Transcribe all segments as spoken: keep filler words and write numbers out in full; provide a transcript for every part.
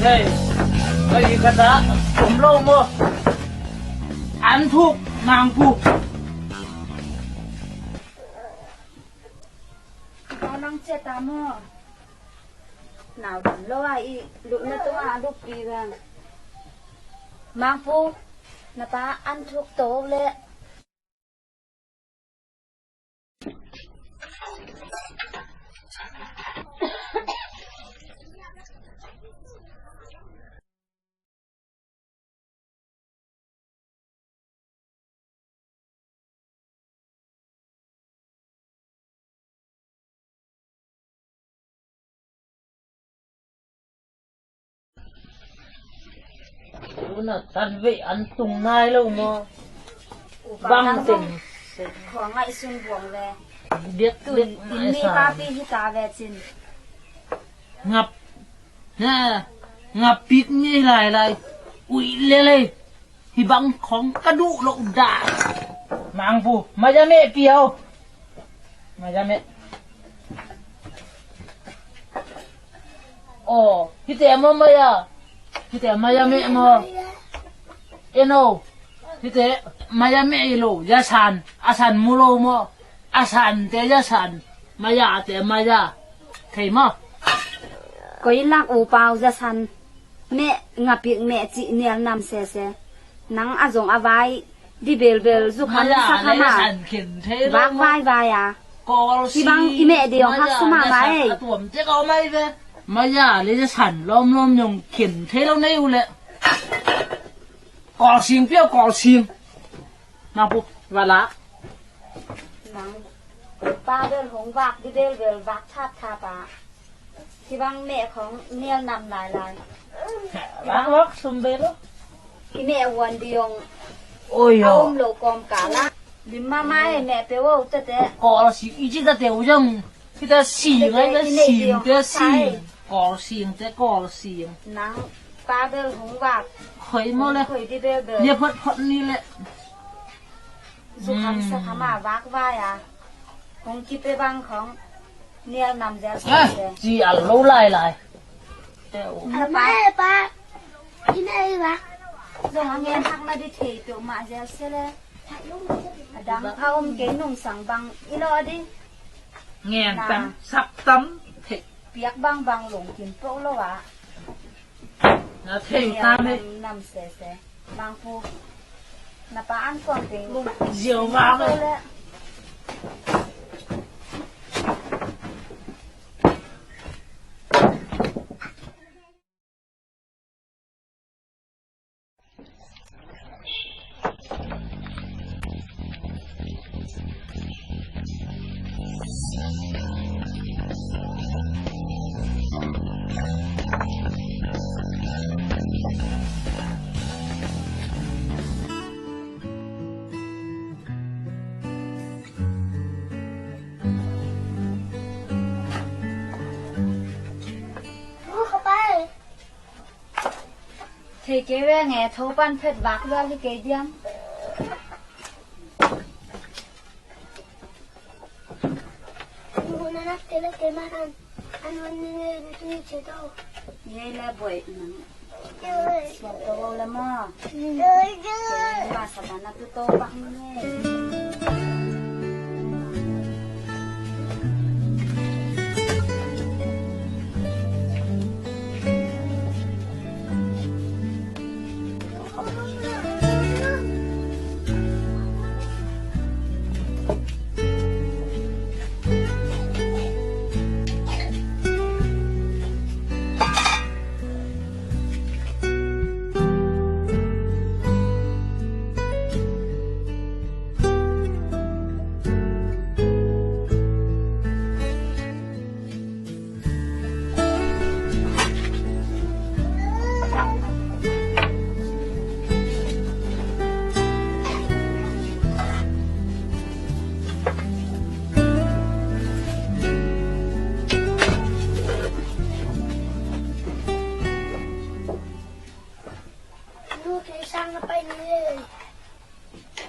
Hei, ka i ka ta om lo maw? An thuk Mangpu. Nau nang cia ta maw? Nau dam lo a i lupna tungah a luppi vang. Mangpu, na pa an thuk to le. Una tan ve an tung nai lo maw? Bang teng. Khuangai sun buang ve. Biak tun biak in mi sa. Papi hi ta ve cin. Ngap. Na, ngap pik ngei lai lai. Ui le le. Hi bang khong ka duh loh dah. Mangpu, maya meh piau. Maya meh. Oh, hite maw maya. Hite maya meh maw. Eno. Hite maya meh i lo, ya san. A san mu lo maw. A san te ya san. Maya te maya. Thei maw. Koi lak u pau ya san. Meh ngapik meh cih nial nam sese. Nang a zong a vai di belbel zu kham sa kham a. Vak vai vai a. Hi bang i meh ding hak sum a mai. A tuam tek a om ai ve. Maya le ja san lawmlawm zong khen thei lo nei uh leh. Kawlsing pia kawlsing. Nang pu va la. Nang pa bel hong vak di bel bel vak thap thap a. Kibang meh khong nial nam lai lai. Vak vak sum bel lo. Kimeh wan di ong. Oi yo. A um lo kawm ka la. Lim mama e meh pe wo tete. Kawlsing i ci tate uh zong. Kita sing ai na sing te sing. Kawlsing te kawlsing. Nang pa bel hong vak. Khoi mo le. Khoi di bel bel. Lia phot phot ni le. Zu kham sa kham a vak vai a. Hong kipe bang khong. Nial nam zel sa se. Ci al lo lai lai. Te u. Pa pa. Ina i vak. Zong a ngen hak na di thei peuh mah zel se le. A dang a om kei nungsang bang i lo a di. Ngen tam sak tam thei. Piak bang bang lungkim peuh lo a. Na thei uh ta me. Nam nam se se. Mangpu. Na pa an kuang ting. Ziau vang le. Thei kei ve nge tho pan phet vak val hi kei diam. Ngu na nak tele kei man an an wan ni nge ni tu ni che to. Nge le boi nang. Suak to le ma. Nge ma sa ba na tu to pak ni nge. Nu, kei sang na pai ni.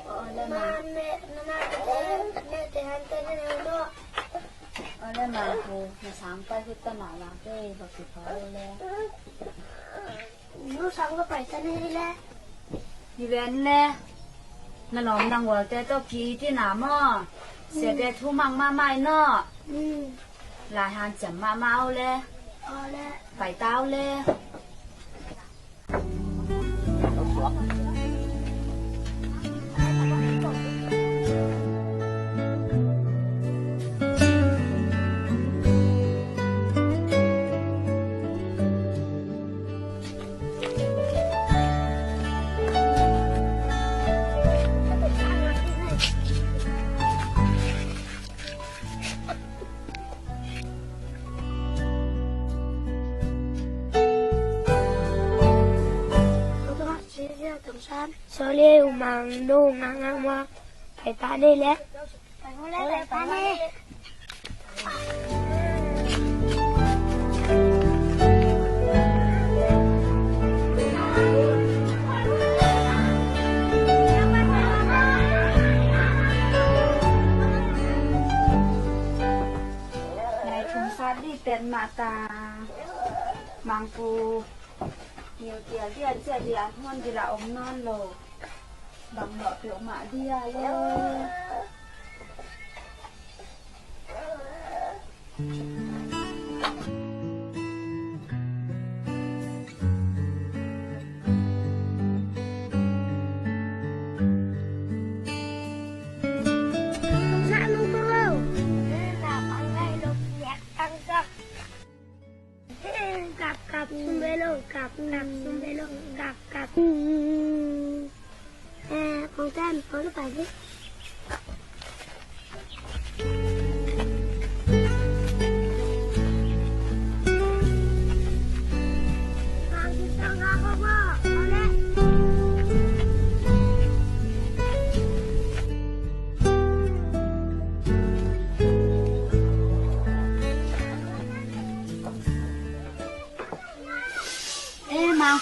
Ole ma. Ma, me, na, na, me, me te han te ne no. Ole ma, ku, na sang pai ku ta na la ke, ba ki pa ole. Nu sang ka pai ta ni le. Ni ven le. Na lawm nang wal te to ki ti na mo. Se te thu mang ma mai no. Mm. Lai han cem ma ma ole. Ole. Pai ta ole. Sorry, umang no ngang ngang ma. Pai ta ni le. Pai ta ni. Ngai thum sat di pen mah ta. Mangpu. Niu tial dia cia dia hon di la om non lo. Bang lo peuh mah dia le.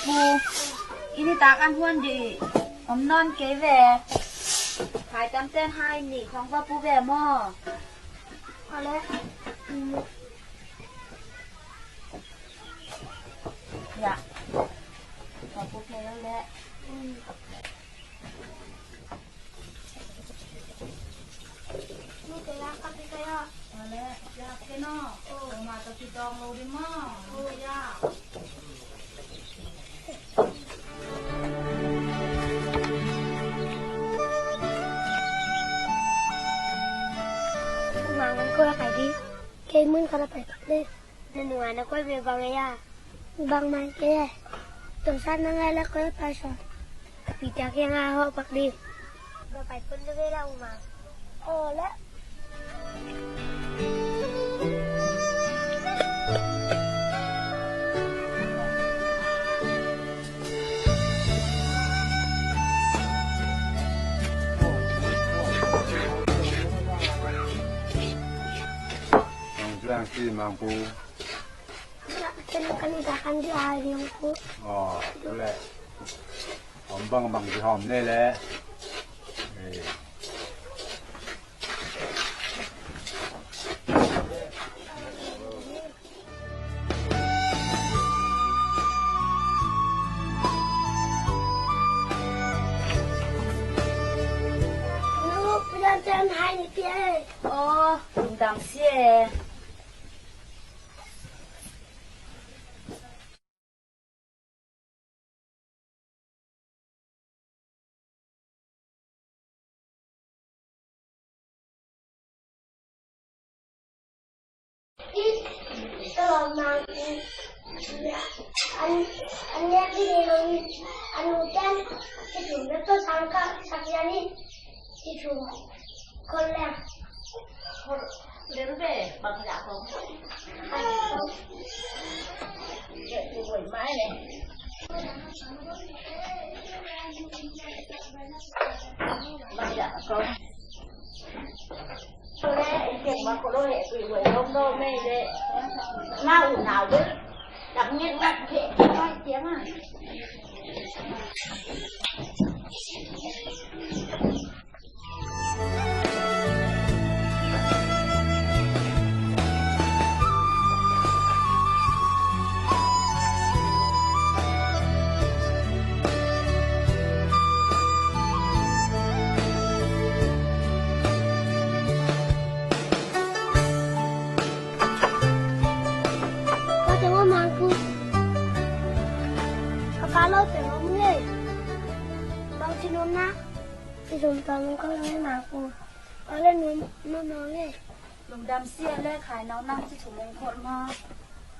Pu, i nitak an huan dih om nawn kei ve. Hai tamten hai nih khong va pu ve maw? Aw le. Ya. Khong pu kei lo le. Mang an koi a kai di. Kei mun khat a pai pak di. Na nunga na koi ve bang a ya. Bang man ke. Tong san na ngai la koi a pai son. Pita ke nga ho pak di. Ba pai pun ve la uma. Aw le. Ang bilang si Mang Pu. Kan, kan dah kan dia hari yang Pu. Oh, boleh. Om bang bang si hom ni le. Eh. Nang uk pidan ten hai ni pia e. Oh, lungdam si e. Ka tengok mangkuk. Ka palo tengok mule. Bang si nom na. Si som tang ka le mangkuk. Ka le nom, nom, nom le. Lungdam si a le khai nau nang si thum ong khol ma.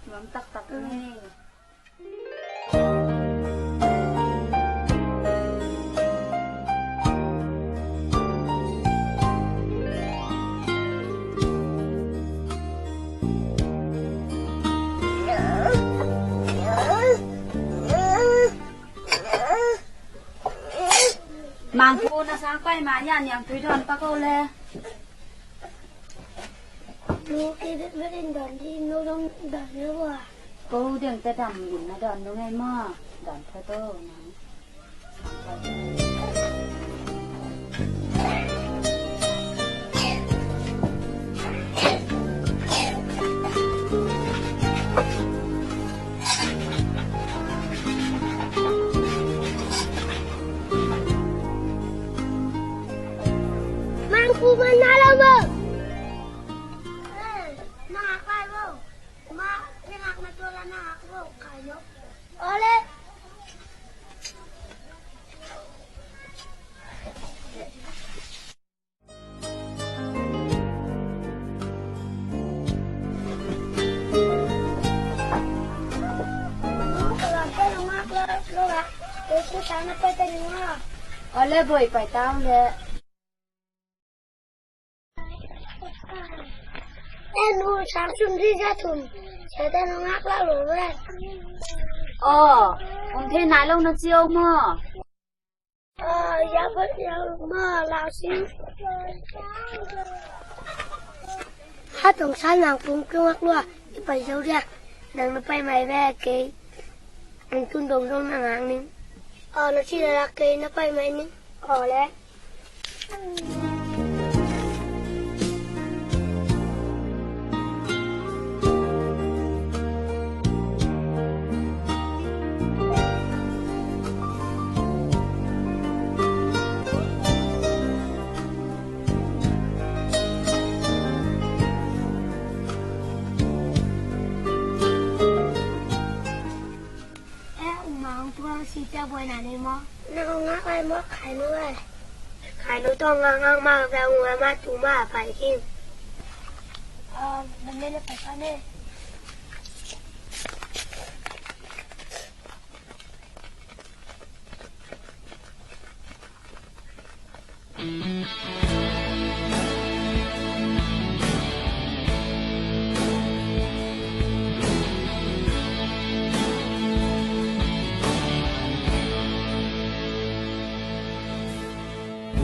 Nuam taktak ni. Mangpu na sang pai ma ya niang tui don pa ko le. Nu ki bek bek in don di nu dong don le wa. Ko deng ta dam in na don dong ai ma don pa to na. Mangkuk man na lo mo. Mangkuk man na lo mo. Mangkuk man na lo mo. Ole. Ole boi pai tau le. Enu sang sum di ja thum. Sa ta nong ak la lo le. Oh, ong the nai lo na chiu mo. Ha tong san nang pung kung ak lua i pai zo dia. Nang na pai mai ve kei. An tun dong zong na ngak ning. Aw, na ci lalak kei na pai mai ning. Aw le. Eh, u mang tua si tia buai na nei maw? Na hong ngak lai maw, khai nu lai. Khai nu tawh ngak ngak mang tia u ngak ma tu ma pai king. Ah, ban ne na pai ka ne.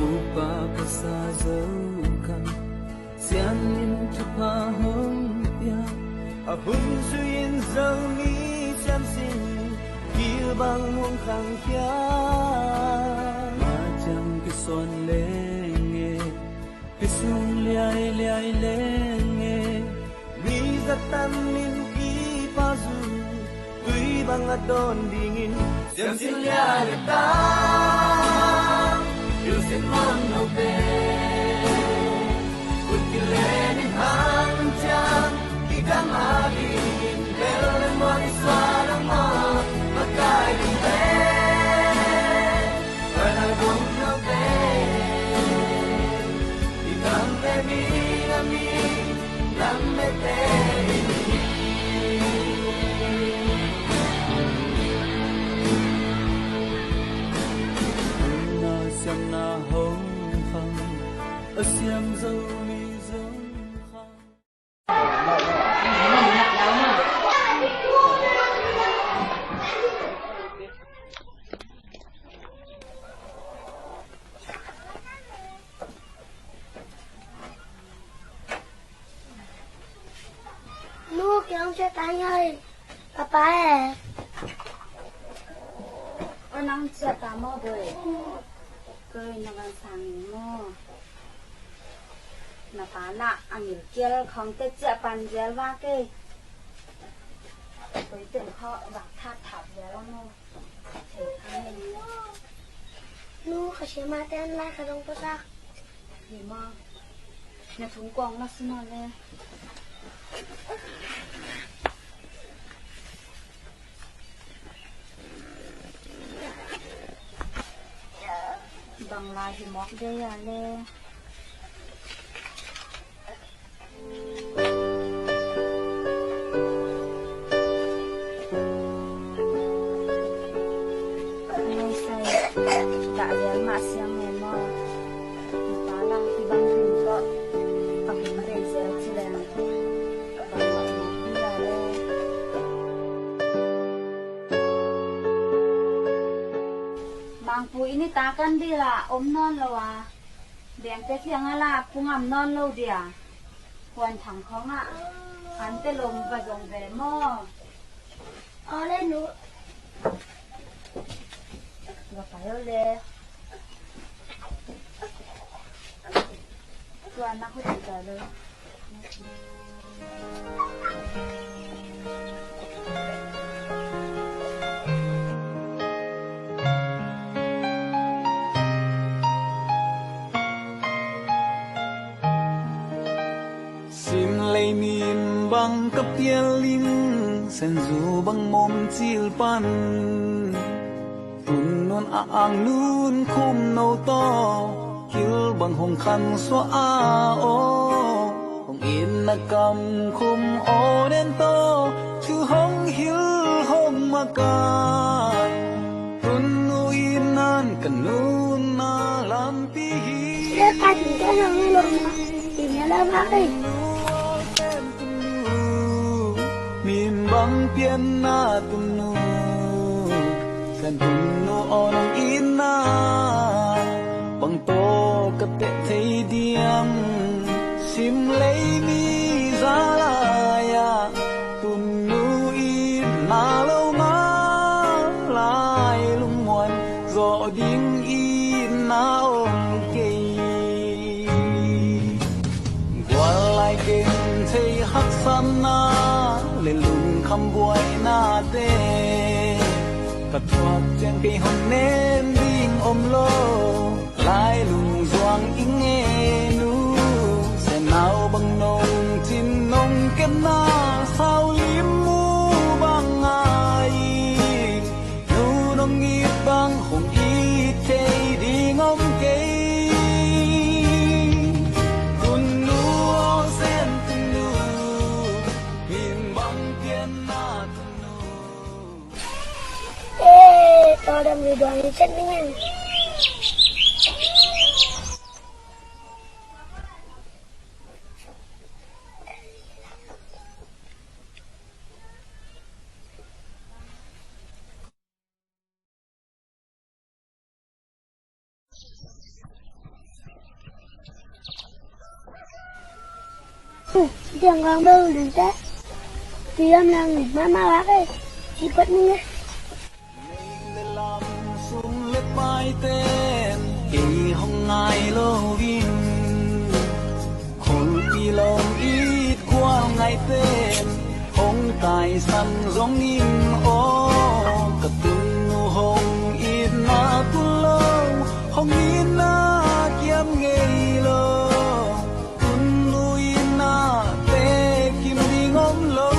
Upa ka sa zo kang, siangin thupha hong pia, a hun zui in Zomi siamsin, gil bang muang khang khia. Mah ciang kisuan leng e, kisung liailiai leng e, mi zatan in i pa zu, tui bang a dawn dingin, siamsin liailiai tan, ilsin man note, kut kilen in hang ciang, i dam a dingin, bel le muak i suan a muak, makai ding pen, bana dong note. Nu, kei hong ciah ta ing ei. Papa e. Aw, nang ciah ta maw, boy? Kei na van sang ning maw? Na pa na a ngilkial khawng te ciah pan zial va kei. Kei te khaw va that that zial a maw? Nu, ka siama te an lai ka dong pawsak. Hi ma, na thungkuang na sima le. Bang lai hi mawk dei a le. Mangpu ini takan bila om non lo a. Bengte kiangah lah pungam nawn lo dia. Huan thang khawngah ante lom va zong ve maw? Aw le nu. Va pai aw le. Tua nak hut ta lo. Sim lei min bang ka pial in, senzu bang mom cil pan. Tun nun a ang nun khum no tawh, kil bang hong khan suah a aw. Hong in na kam khum aw nen tawh, thu hong hil hong makai. Tun nu in nan ka nun na lampi hi. Ka tin ka nang ni lo na, tin na la ma kai. Min bang pian na tun nu, san tun nu aw nong in na, bang tawh ka teh thei diam, sim lei mi za lai ah, tun nu in na lo ma. Haksatna le lungkham buainate ka thuak ciang kei hong nen ding om lo. Lailung zuang i ngen uh, senau bang nong cin nong kepna, saulim mu bang ngai. Nu nong it bang hong it thei ding om kei. Tunnu aw, Sen Tunnu, min bang pianna Tunnu. Eh, tawldam ri duang i chet ning en. Diang gang bel ding te. Tiam lang ni mama wak eh. Ipat ni nge. Lei le lam, sum le paiten kei hong ngai loin, kholpi lawm it gual ngaiten hong taisan zongin aw, ka Tunnu hong itna tun lo, hong itna kiam ngei lo. Tunnu itna te kim ding om lo.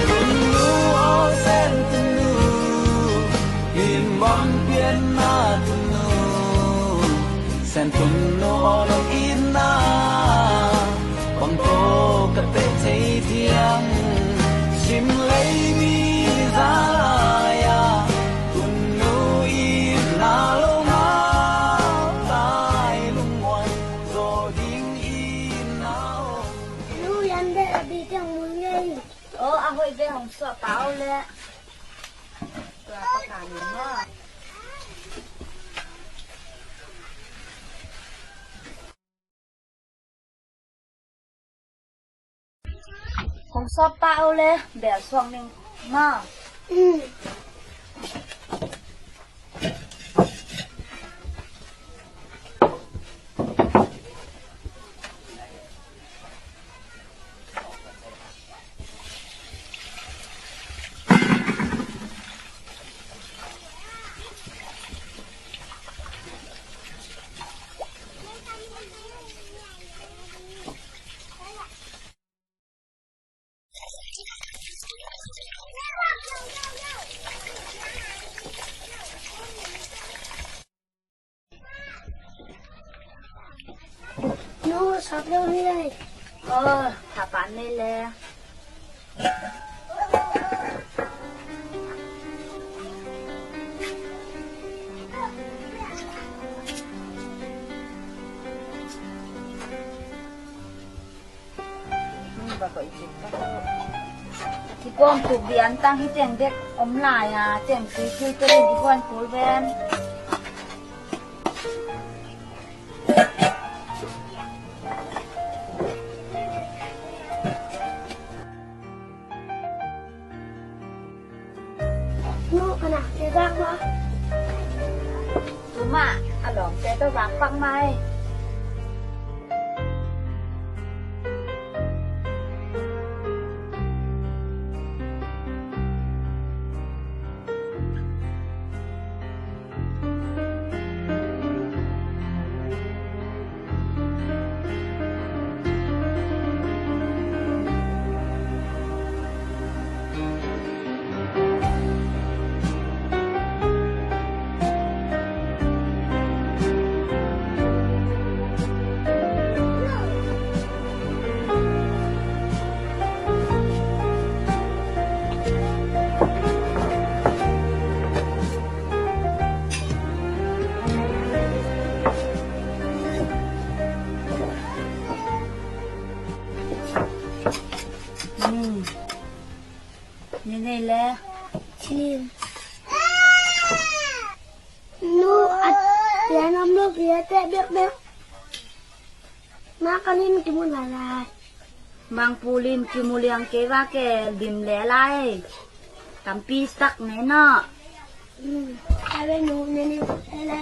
Tunnu aw, Sen Tunnu, min bang pianna Tunnu. Sen Tunnu aw, nong itna bang tawh ka teh thei diam? Sim lei mi za lai-a Tunnu itna lo ngah lai, lungmuan zaw ding itna om. Nu yan de a bi tiang mun ngei. Aw, a hoih ve, hong suah pah o le. Tua pa ka ni ma. Hong sawp pah o le, bel suak ning ma. Nu, sap lo ni lai. Aw, hapan ni le. Kipawm tuk di antang hi teng dek om lai a, teng tui tui tui in kipawm kul ven. Nu, ka nakte vak maw? Tuma, a lawmte tawh vak pak mai. Ni nei le. Chin. Nu, at pian om lo, pian te bek bek. Ma, ka lim kimu lai lai. Mangpu lim kimu liang kei va ke lim le lai. Tampi sak ne no. Hmm, ka ve nu ne ni le.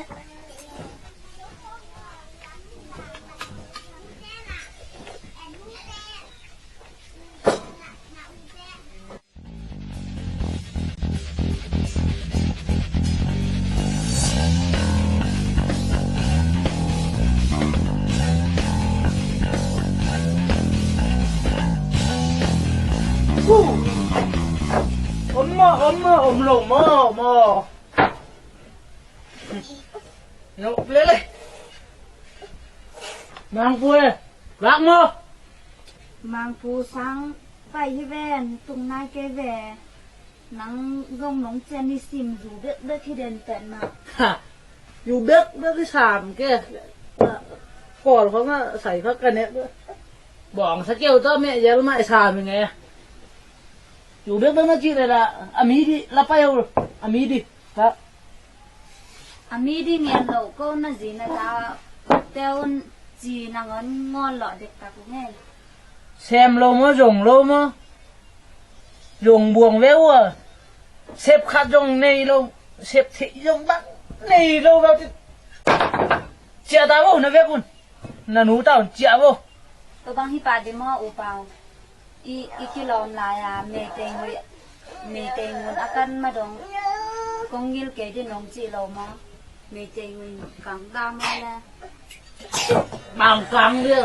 Om maw, om maw, om lo maw, maw. Lo lele. Mangpu e, lak maw. Mangpu sang pai hi ven, tung nai kei ve. Nang zong nong cian i sim zu bekbek hi den pen na. Ha, zu bekbek i sam ke. Pawl khong a sai kha ka nek. Bawng sa keu tawh meh yel mah i sam i nge. Zu bekbek na cih le la a mi di la pai ho. A mi di. Ha. A mi di ngen lo ko na zi na ta te un ci nangon ngon lo dek tak nge. Sem lo maw, zong lo maw? Zong buang ve ua. Sep khat zong nei lo, sep thei zong bang nei lo bang ti. Ciah ta vo, na vek un. Na nu ta un ciah vo. Tua bang hi pah di maw, U Pau. I, i kilawm lai a, Meitei ngui, Meitei ngun a kan ma dong. Kong ngil kei di nong ci lo maw. Meitei ngui kang da maw le. Bang kang dia.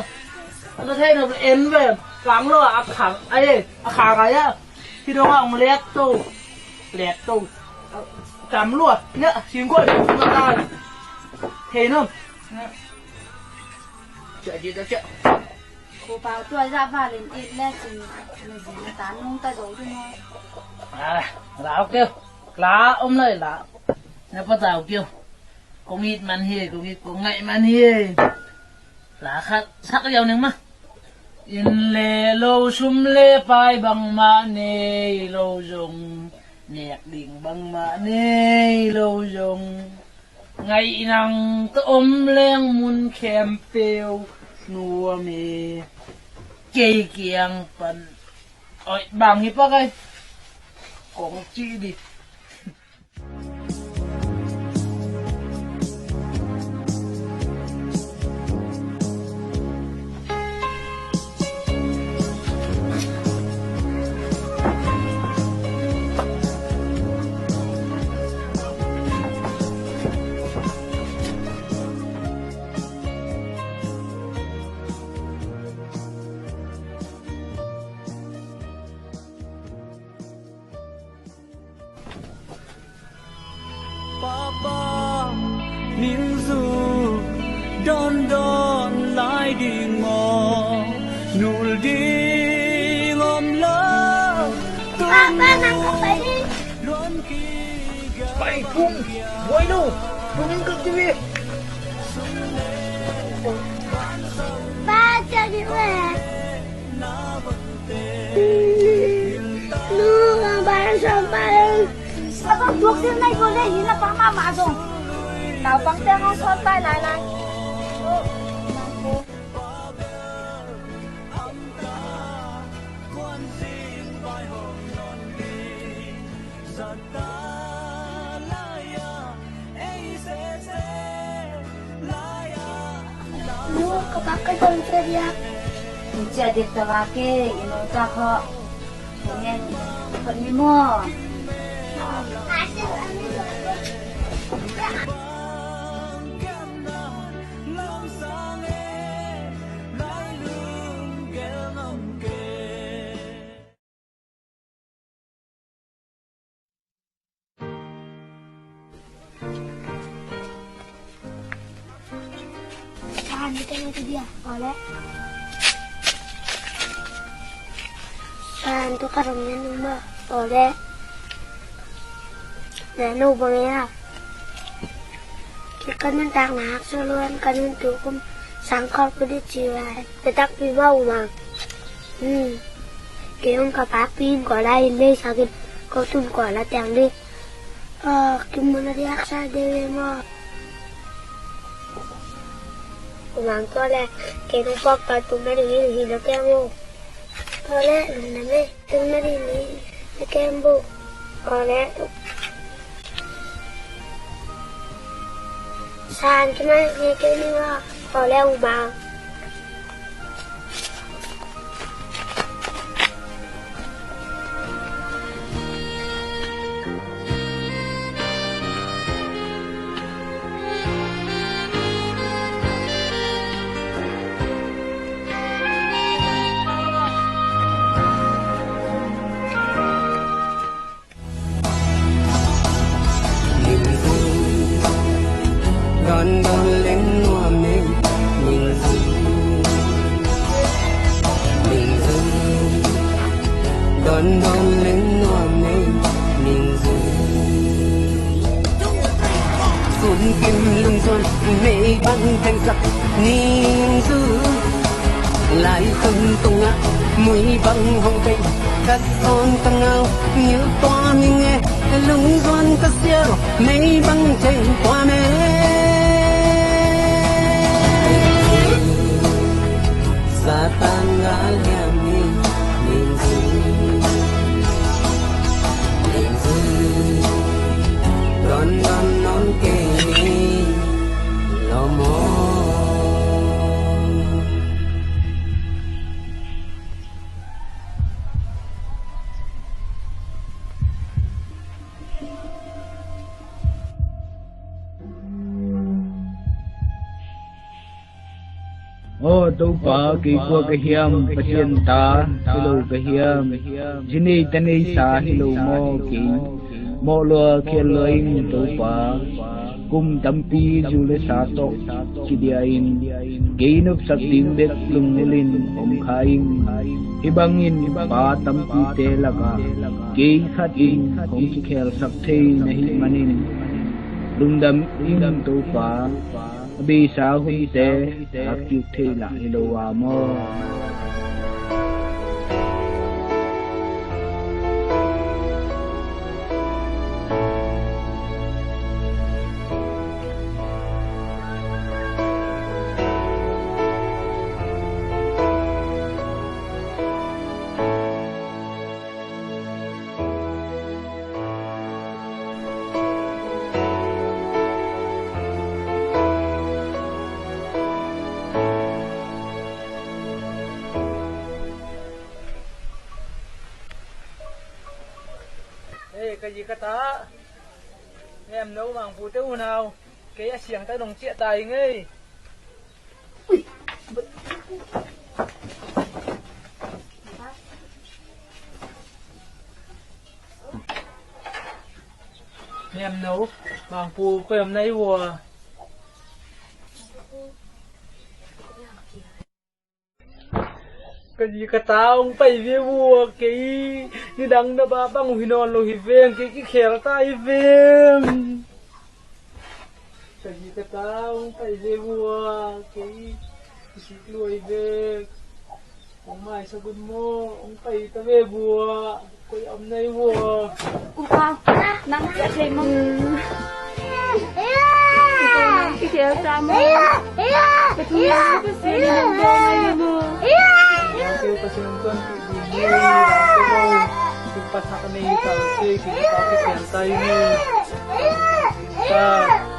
Ana thei na en ve. Kang lo a khang ai, a khang ai a. Hi dong a ong let to. Let to. Kam lo a. Nya, sing ko. Thei nom. Cia, cia, cia. Ko pau tua za valin it le cin. Ni zin ta nung ta zo du mo. Ah, la ok keu. La om lai la. Na pa ta ok keu. Kong it man hi, kong it kong ngaih man hi. La khat sak yau ning ma. Inn le lo, sum le pai bangmah nei lo zong, nek ding bangmah nei lo zong, ngaih nang tawh om leng mun khempeuh nuam e. Kei kiang pan oih bang hi pakai. Kong ci di. Papa, ningzu dondon lai ding maw, nul ding om lo. Papa, nang ka pai ding. Pai kung, buai lo, kung in kak ti ve. Pa, cia ding ve. Nu, bang ban sawm pai. Ka bang duak sil nai ko le hi na pang mama zong. Naupang te hong sawm pai lai lai. Nu, ka bak ka zong cia diak. Cia diak ta bak ke, i nu ta kho. Ngen, kho ni mo. Saan tu ka rong ngen nung ba. Ole. Saan tu ka rong ngen nung ba. Ole. Na nu bang ya. Ki kanun tak na hak suluan kanun tu kum sangkor pudi ciwai. Tetak pi bau ma. Hmm. Ki ung ka pak pi in ko la in lei sakin ko tun ko la tiang di. Ah, ki mun a di hak sa de we ma. Ko mang ko le ki nung pok pa tum na di hi na tiang mo. Ko le nung na me. Tung na di ni na kem bu. Ole. Saan ki mai ni ke ni wa. Ole u bang. Dawn leng nuam nei ningzui, sun kim lungzuan mei bang tengsak ningzui, lai khun tungah mui bang hong pei ka sawn ka ngau, ngil tua ning e lungzuan ka siau, mei bang teng tua me. Satan gal hiam ni, ning zui, ning zui, don don non kei ni, lo mo. Aw Topa, kei kua ka hiam? Pasian ta hi lo ka hiam? Zi nei ta nei sa hi lo maw kei? Mawh lua khial lua ing Topa. Kum tampi zu le sa tawh kidia in kei nopsak ding bek lungnel in om kha ing. Hih bangin pa tampite lakah kei khat in hong kikhelsak thei na hih manin lungdam ing Topa. A beisa hunte a kik thei lah hi lo a maw? Hei, ka zi ka ta, hemno Mangpute unau, kei a siangtak dong ciah ta ing ei. Hemno Mangpu, koi om na hi vua? Ka zi ka ta hong pai ve vua, kei nidang na ba bang uh hi nawn lo hi veng, kei kikhel ta hi veng. Ka zi ka ta hong pai ve vua, kei kisik lua hi veng. Hong maisak un maw, hong pai ta ve vua. Koi om na hi vua? U Pau, nang ciah thei maw? Nang kikhel ta maw? Ka thu nang ka sia nang dawng ngai maw? Nang keu ka sia nang tuan kik ding hi. Nang keu ka sia nang dawng ngai maw? Nang keu ka sia nang dawng ngai maw? Nang keu ka sia nang dawng ngai maw?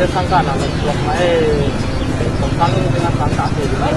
Ite sangkah na ka suak mai. Sangkah ni ite na sangkah te di mai.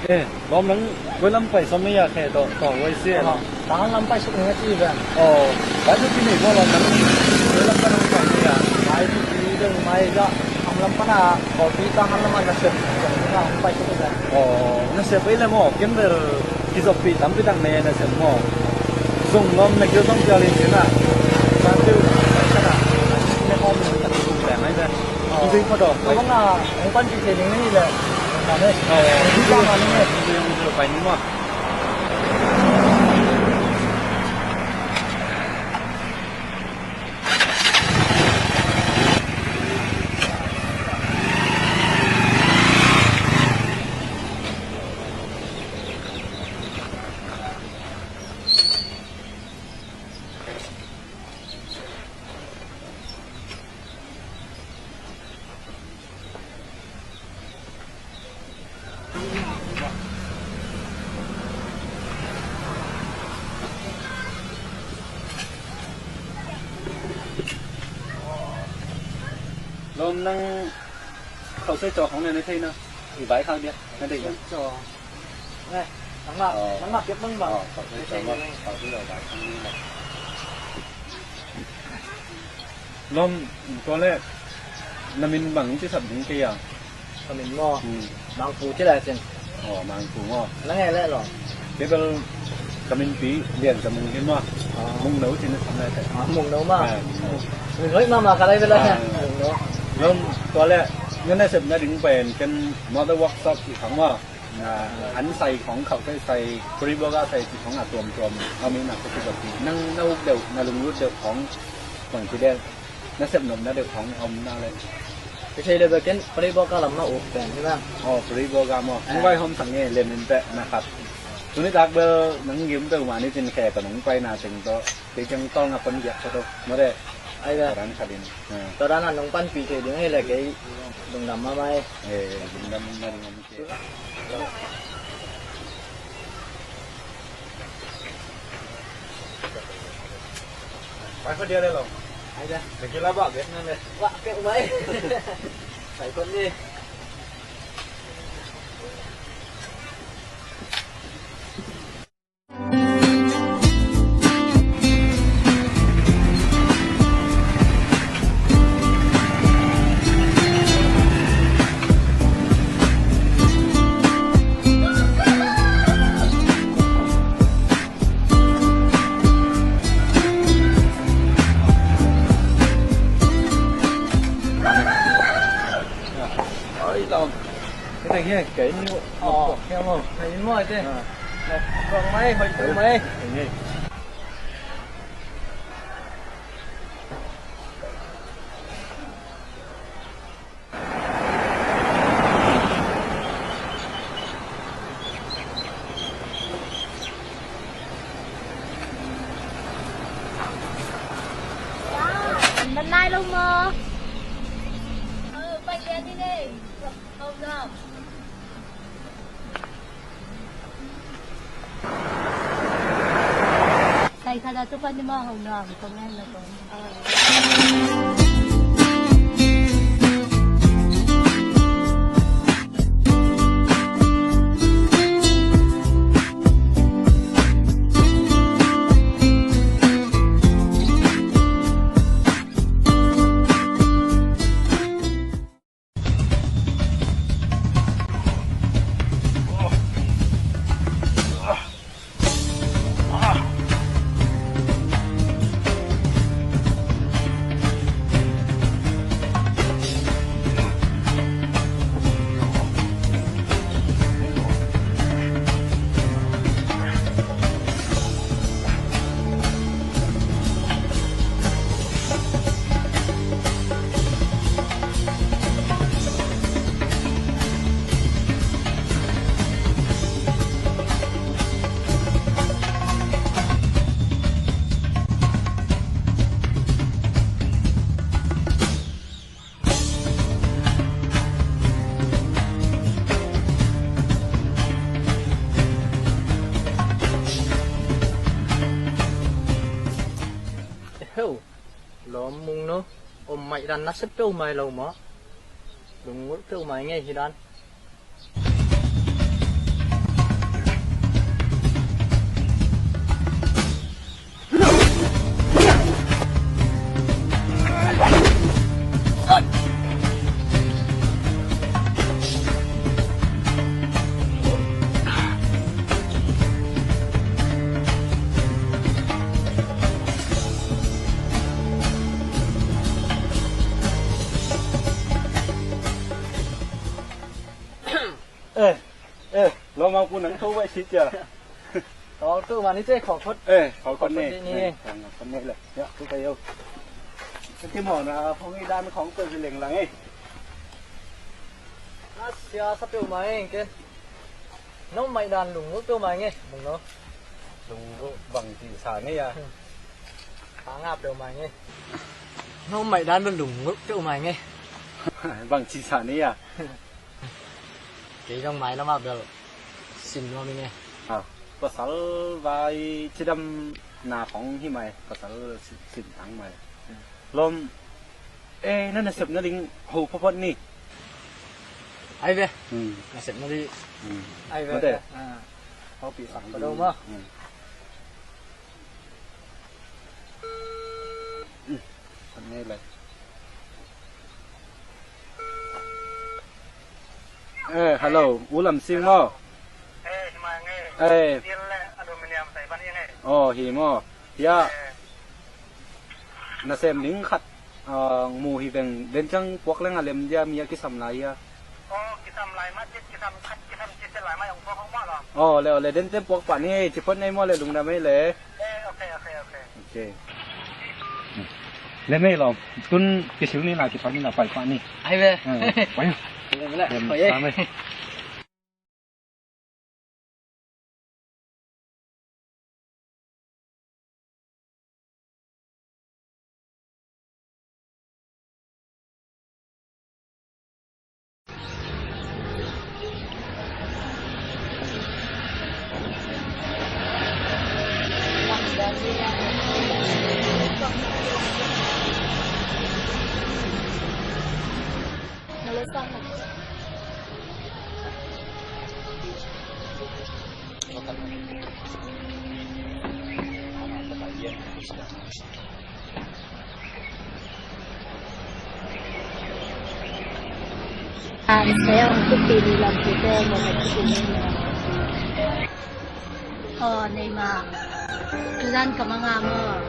Eh, lawm nang koi lam pai sawm ni a khe tawh, tawh wai si e. Tang lam pai suk ni a ci ve. Oh, pai suk ni ko lawm nang koi lam pai sawm ni a. Mai ci ci deng mai ja. Ang lam pana kopi tang ang lam ana sep. Ang pai suk ni ve. Oh, na sep ei le maw, ken bel kizoppi tampi tak ne na sep maw. Zong lawm na kil zong pial in sin a. San tiu, sana. Ne ko mi tak suk le mai ve. Ui, photo. Tua bang a, hong panpih thei ding na hih leh. Tua bang a, hong panpih thei ding na hih leh. Lawm nang khauh sai caw khong ne na thei na. I vai khak dia na thei na. Nangmah, nangmah kiap bang bang. Lawm, tua leh na min bang ci sap ding kei a? Ka min maw? Mangpu ci lai sin. Oh, Mangpu maw? Nang e leh lawm. Kei bel ka min pi Lian Za Mung hi maw? Mung No ci na sam lai teh. Mung No maw? Min hoih mahmah ka lai bel a. Mung No. Lawm, tua leh na nasep nading pen ken motor workshop i khang maw? An sai khong khauh sai sai, puri boga sai ci khong a tuamtuam a mi na ko ci bak ci. Nang na uk deuh, na lunglut deuh khong bang ci deuh, na sep nopna deuh khong a om na le. Ci thei le bek ken puri boga lam na uk pen hi na. Oh, puri boga maw. Hong vai hom sang nge le min peh na khat. Tuni tak bel nang gim peuhmah ni cin khe ka nong paina teng tawh kei ciang tawng a pan giak ka tawh. Maw de. Ai ve. Tua dan khat in. Tua dan a nong panpih thei ding hi le kei lungdam mahmah e. Eh, lungdam mahmah ding. Pai khua dia le lo. Ai da. Lagi lah bak dia nang le. Wah, pek mai. Pai khua ni. Oi, lawm. Cái này nghe kể như một cái không? Hay mỏi thế. Còn máy hơi cũ máy. Nai lo mo. Pai lian ni nei. Hau no. Sai kha da tu pa ni ma hau no. Comment na ko. Heu, lawm mung no, om maih dan na sep peuhmah lo maw? Lungngulh peuhmah ngei hi dan. Eh, eh, lawmang pu nang tho vai si cia. Tawltu mah ni teh, khawkhut. Eh, khawkhut ni. Khawkhut ni. Eh, khawkhut ni le. Ya, tu kai yo. Ka kimawhna phung i dan khawng tua hi leng lang eh. A sia sa peuhmah ing ke. Nong maih dan lungngulh peuhmah ing e, Mung no. Lungngulh bang ci sa ni a. Ka ngap peuhmah ing e. Nong maih dan lungngulh peuhmah ing e. Bang ci sa ni a. Kei zong mailam ah bel sin nuam ing e. Ah, pasal vai cidamna khong hi mai, pasal sin, sin tang mai. Lawm, eh, na nasepna ding ho photphot ni. Ai ve. Hmm. Nasepna ding. Hmm. Ai ve. Mate. Ah. Ho pi sak pa do ma. Hmm. Hmm. Kan ni lai. Eh, hello, U Lam Sing maw? Eh, hi mai nge. Eh. Steel le aluminium sai ban nge. Oh, hi maw. Ya. Eh. Nasem ding khat, ah, mu hi veng, den ciang puak leng a lem dia, mi a kisam lai hia. Oh, kisam lai mah, kisam khat, kisam cih lai mah, ong puak ong mah lo. Oh, le, le, den ciang puak pah ni, ci phot nei maw le, lungdam ei le. Eh, ok, ok, ok. Ok. Le mei lo, tun kisil ni la, kipan ni la, pai pa ni. Ai ve. Eh, pai. Le, le, le, pai, eh. Sa mei. Aw, nei mah. Tuzan ka mangam aw.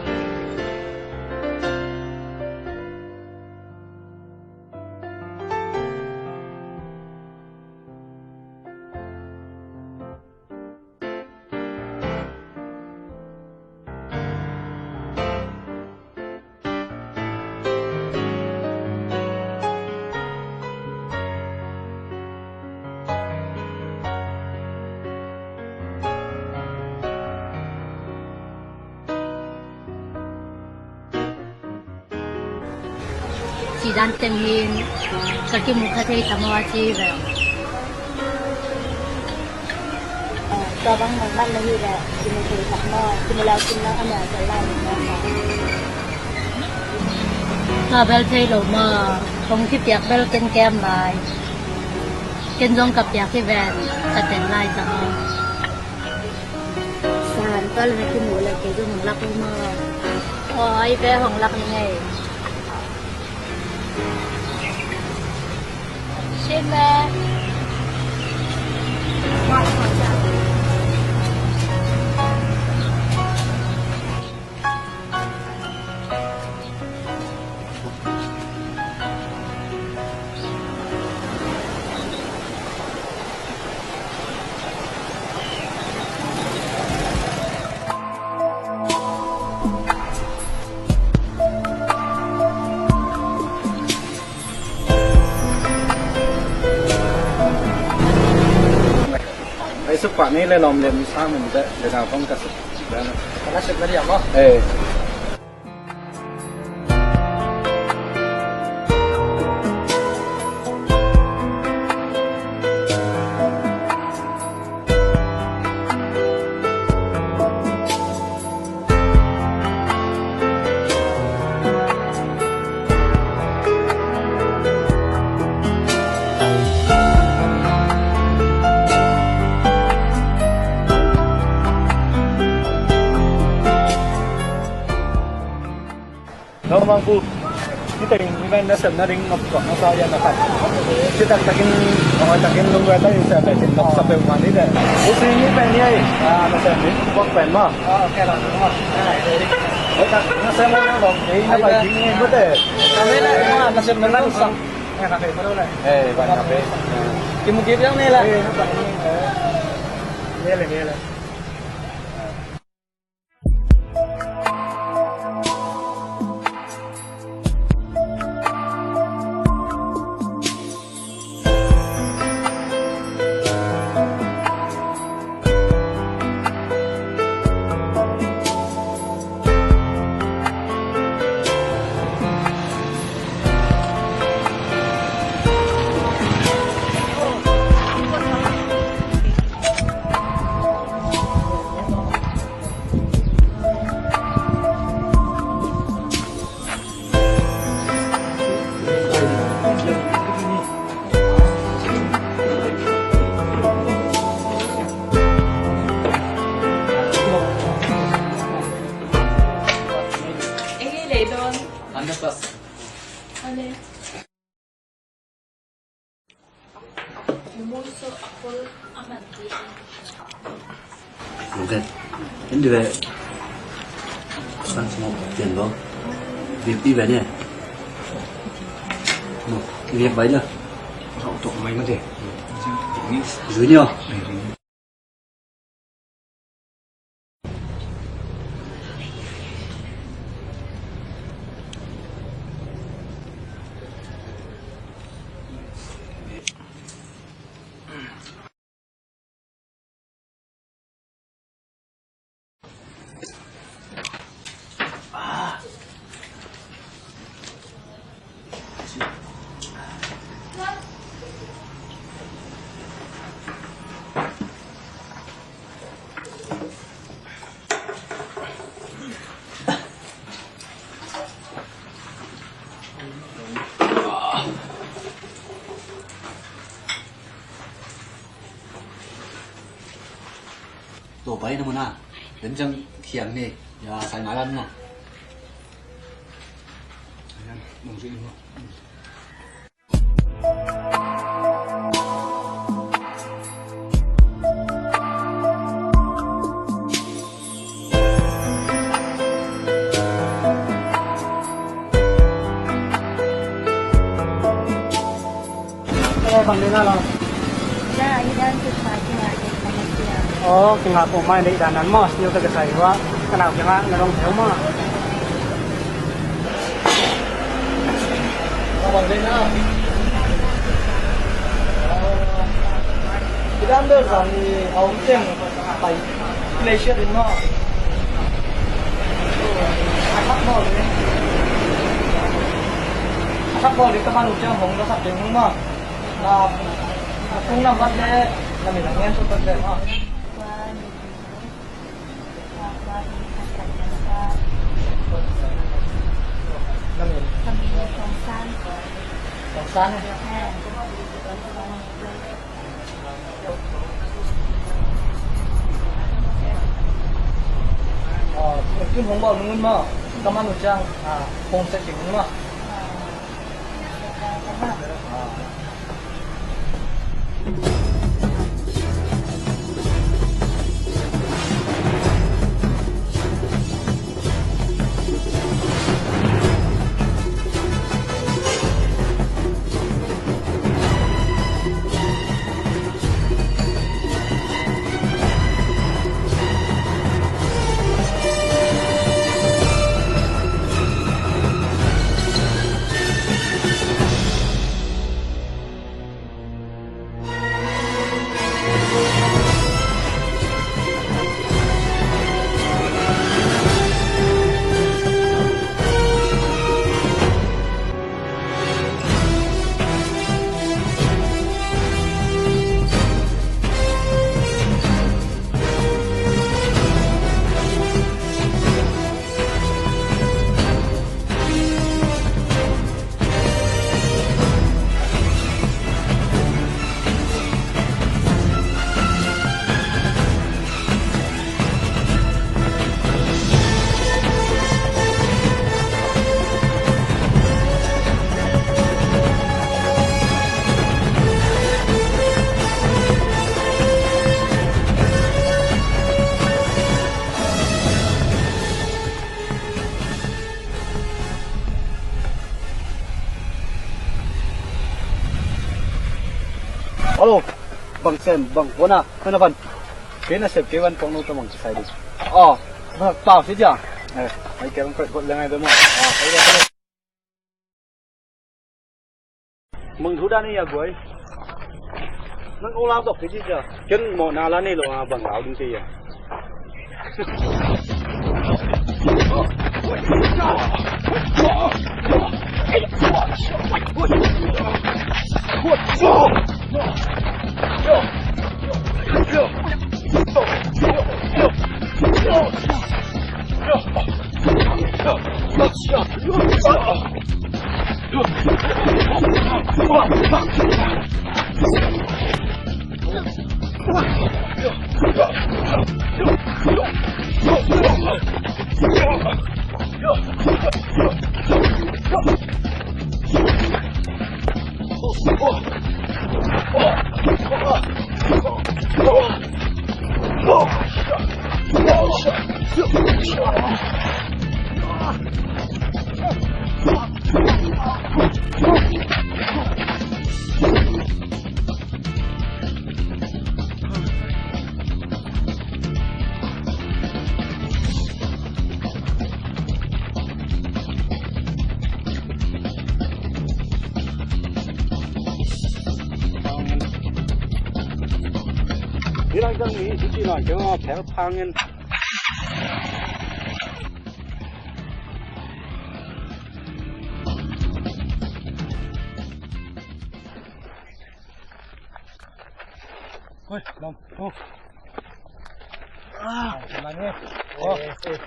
Ci dan teng hin ka kimu kha thei ta maw a ci ve. Tua bang nang man na hi leh kimu thei ta maw, kimu lau kin nang a mel tel lai maw. Tua bel thei lo maw, hong kipiak bel ken kem lai. Ken zong ka piak hi ven, ka tel lai ta maw. San tua le na kimu le kei zong hong lak uh maw. Aw, ai ve hong lak ni ngei. Shit, man. Ai, suk pah ni le lawm lem sa mun te, le na phong ka suk. Ka na suk na diam maw? Eh. Lawmang pu, niteng ni pen nasepna ding nop tuak na sa ya na khat. Citak takin, ong takin lungwe takin sa pen nop sa peuhmah ni le. U Sing ni pen ni ai, ah, nasem ding tuak pen maw. Ah, ok lo, lo. Oi, tak, nasem lo lo, eh, na pai ding ni mate. Kami na, nasem na lang sa. Ngai kha pe pa lo le. Eh, ban kha pe. Kimu kip hiam ni le. Eh, ngai le, ngai le. Eng hi lei dawn. Hundred plus. Ale. Lungke. Hindi ve. Sang semua tian lo. Bipi ve ni. No, ini yang baik lah. Kau tok mai mati. Junior. Tua pai na mun a, den ciang khiang ni, ya, sai ngai lan na. Sai ngai, nung si ni. Eh, bang dena lo. Ya, idan tu sa kina ke kama sia. Oh, kinga ko mai dei dan nan mo, sniu ta ka sai wa. Kana kina na long theo ma. Ka bang dena. Idan dei zan ni au teng pai. Malaysia din maw? A thak bawl ding. A thak bawl ding ka man uh ciang hong ka sak ding hong maw? Na, a kung nambat le na min a ngen suk tak le maw? Na min? Ka min Tong San. Tong San eh? Eh. Tun hong bawl nung un maw? Ka man uh ciang hong sek ding un maw? Hello. Bang sem, bang kona, kona van. Kei na sep kei van pong no ta mang kisai di. Oh, pau si ja. Eh, ai kei bang koi kot lengai demo. Oh, kei demo. Mong thu dan ni ya guai. Nang ko lau tok kei ja. Ken mo na la ni lo a bang lau ding kei ya. Hi lang dang mi, hi ci lang dang a phel phang in. Oi, lam. Oh. Ah, lam ni. Oh. Eh, eh.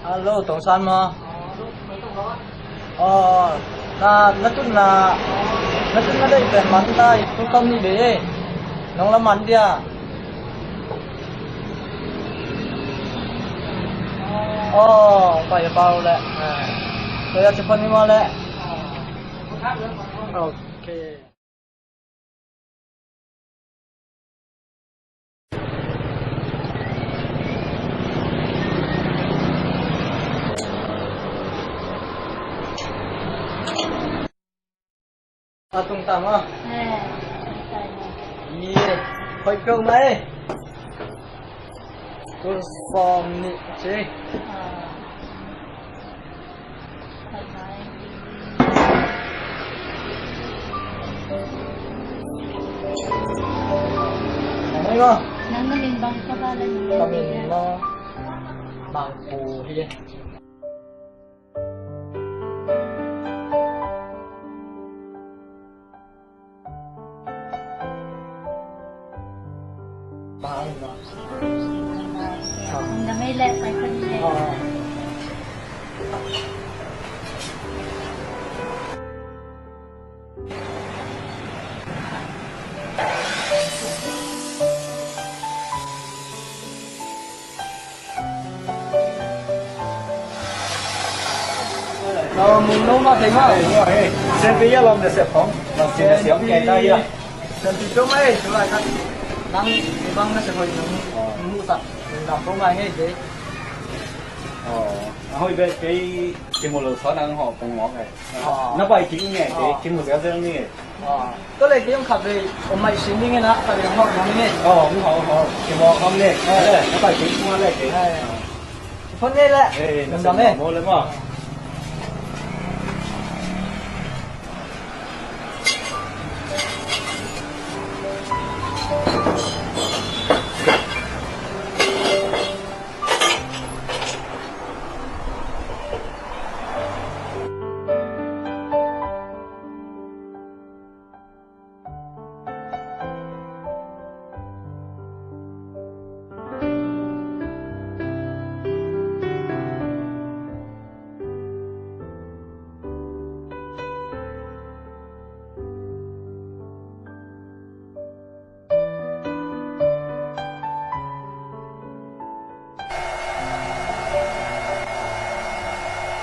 Hello, Tong San maw? Aw, na, na tun na, na tun na deih pen man ta, i tu kam ni bei e. Nong la man dia. Aw, pai a pau le. Pai a ci pan ni ma le. Ok. A tung ta maw? Eh, tung ta maw? Ye, hoih peuhmah e. Tul sawm nih ci. Ah. Nang na min bang ka ba la ni? Ka min maw? Bang Pu hi. Mung no ma thei ma. Sen pi ya lam na sep phong. Lam sin na siam kei ta ya. Sen pi to ma e, to la ka. Nang bang na sep phong nang mu ta. Nang phong ma he de. Oh, a hoi be kei kimu lo sa nang ho pong mo kei. Na pai kik nge kei kimu zel zel ni. Tua leh kei hong khat vei om mai sin ding in a, khat vei hong hawk nuam ing e. Aw, hong hawk, hong hawk. Kimawk nuam ni. Eh, na pai kik nuam leh kei. Eh. Phone ngei leh. Eh, na lungdam e. Maw leh maw.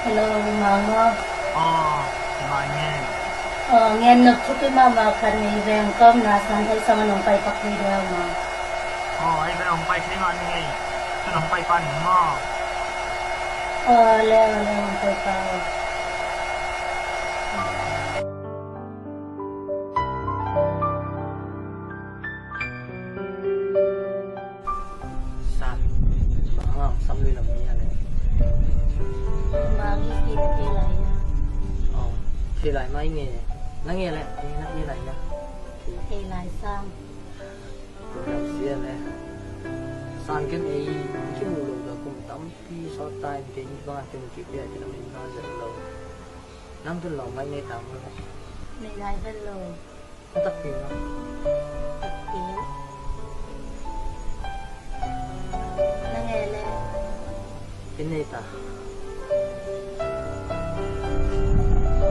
Hello, Mang maw? Aw, Mang e. Aw, ngen nop thupi mahmah khat nei veng ka omna san hei sang a nong pai pak thei diam maw? Aw, Bel hong pai thei mah ning ei. Tun hong pai pan ning maw? Aw, leo, leo, hong pai pan. San, bang hang sam lui lam ni a le. Bang hi ki na thei lai na. Aw, thei lai mai nge. Na nge le, na nge lai na. Thei lai sang. Kum lam sia le. San ken ei, kimu lo da kum tampi sawt ta in ken bang a ken kipia ken a min na zet lo. Nang tun lawm ngai nei tam lo. Nei ngai vet lo. A takpi lo. Takpi. Na nge le. Ken nei ta.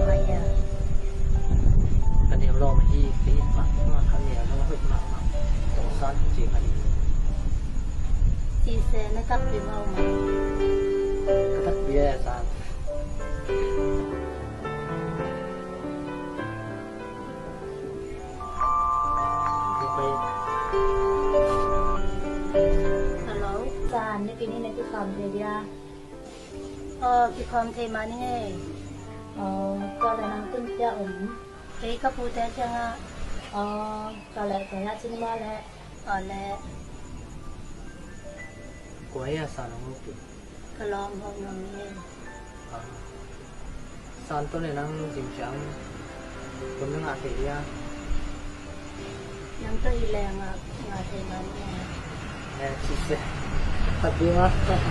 Maya. Ka neu lawm hi, ka it mahmah, ka neu lawm hoih mahmah. Tawh san ci ka ni. Ci se na takpi mah mah. Ka takpi e san. Hello, San, nipi ni na kikhawm thei dia? Aw, kikhawm thei mah ning ei. Aw, tua le nang tun pia om. Kei ka pute kiangah. Aw, tua le tua ya cin mah le. Aw le. Kua ya San hong mupi. Ka lawm hong nuam hi. Ah. San tawh le nang zing ciang kum na ngah thei hia? Nang tawh hi leng a ngah thei mah ni. Eh, sise. Takpi mah. San.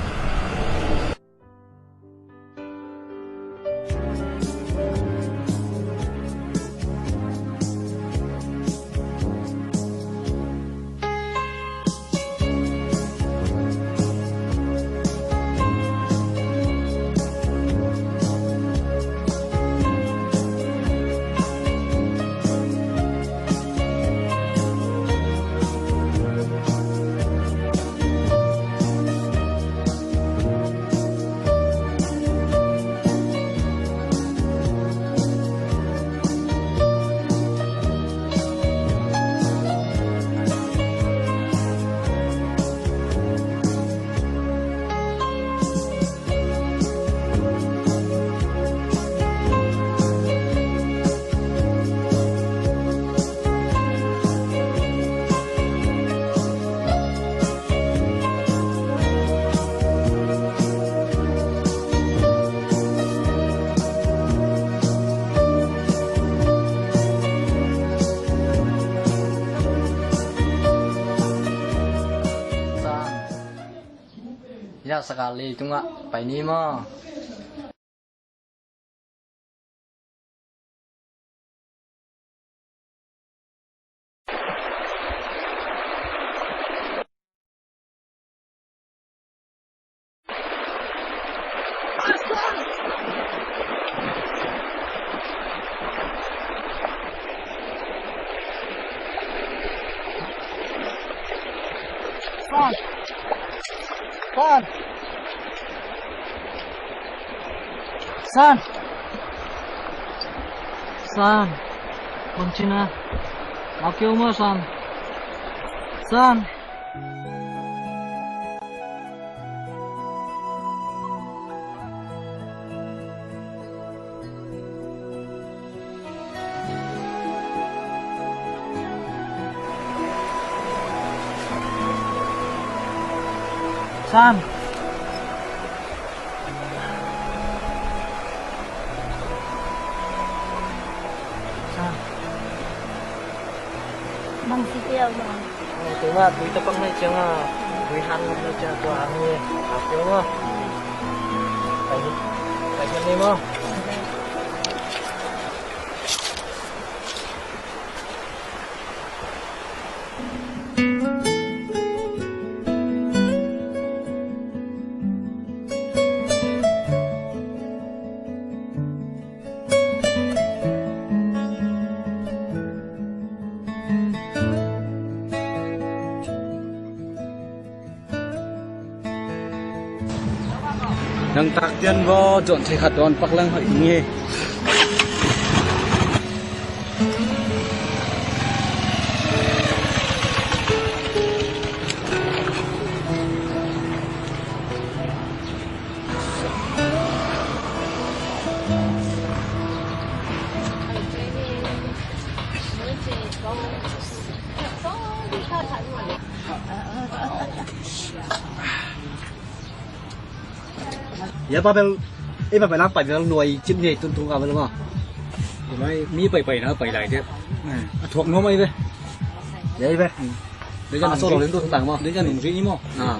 Ya, sakali tungah pai ni maw? San! San! San! San! Bang ci na? Lau kei uh maw, San? San! San. San. Bang si piau bang. Oh, tu mah, tui tapang nai ciang a. Tui han nai ciang tua ang ni. Apiau mah. Pai ni, pai ni mah. Nang tak tian vaw, zon thei khat dawn pak leng hoih ding hi. Ya pa bel, eh pa bel ang pai bel nuai cip ngei tun tung ka bel ma. Mai mi pai pai na pai lai dia. A thuak nuam ai ve. Ya ai ve. Dia kan solo len tu tang ma. Dia kan nung ri mo. Ah.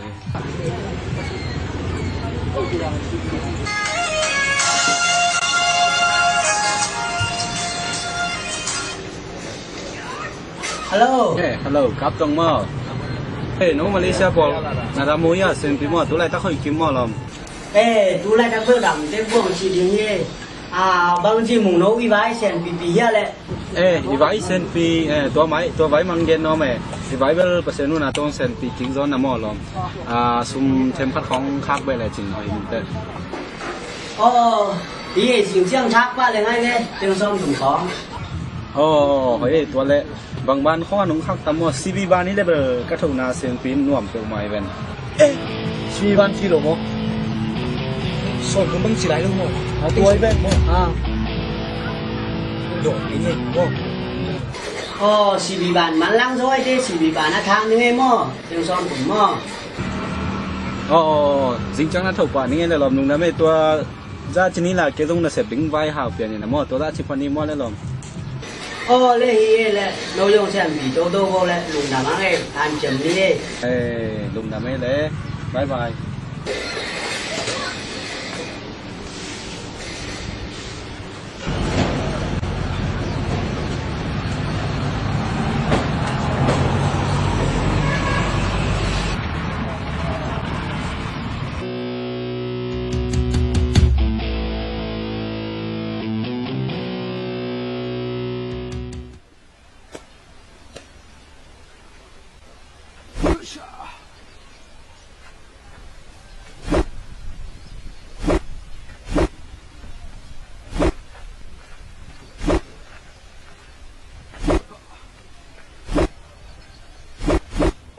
Hello. Eh, hello, kap tong maw. Eh, no Malaysia pawl. Na dam uh hia, Senpi maw, tu laitak hoih kim maw lawm. Eh, tu laitak bel dam tek buang ci ding hi. Ah, bangci mung no i vai Senpi pi hia leh. Eh, i vai Senpi, eh, tua mai, tua vai mang gen nuam eh. I vai bel Pasian uh na tong Senpi king zaw na maw lawm. Ah, sum themkhat khawng khak beh leh cin hoih in teh. Aw, hi e, sing ciang thak pah le ngai ve, teng sawm tum khawng. Aw, hoih e, tua leh bang ban khawng a nong khak tam maw, C B ban hi leh bel ka thona Senpi in nuam peuhmah hi ven. Eh, C B ban ci lo maw? Sawm tum bang ci lai lo maw? A, tua hi ven maw? A. Dawh hi ngei maw? Aw, C B ban man lang zaw ai te, C B ban a thak ni ngei maw? Teng sawm tum maw? Aw, aw, aw, zing ciang na tho pah ni ngei le lawm, lungdam e, tua zah ci ni la kei zong na sep ding vai hau pian in a maw, tua zah ci pha ni maw le lawm. Aw le hi e le, no zong Senpi toto ko le, lungdam ang e, hanciam ni e. Eh, lungdam e le, bye bye.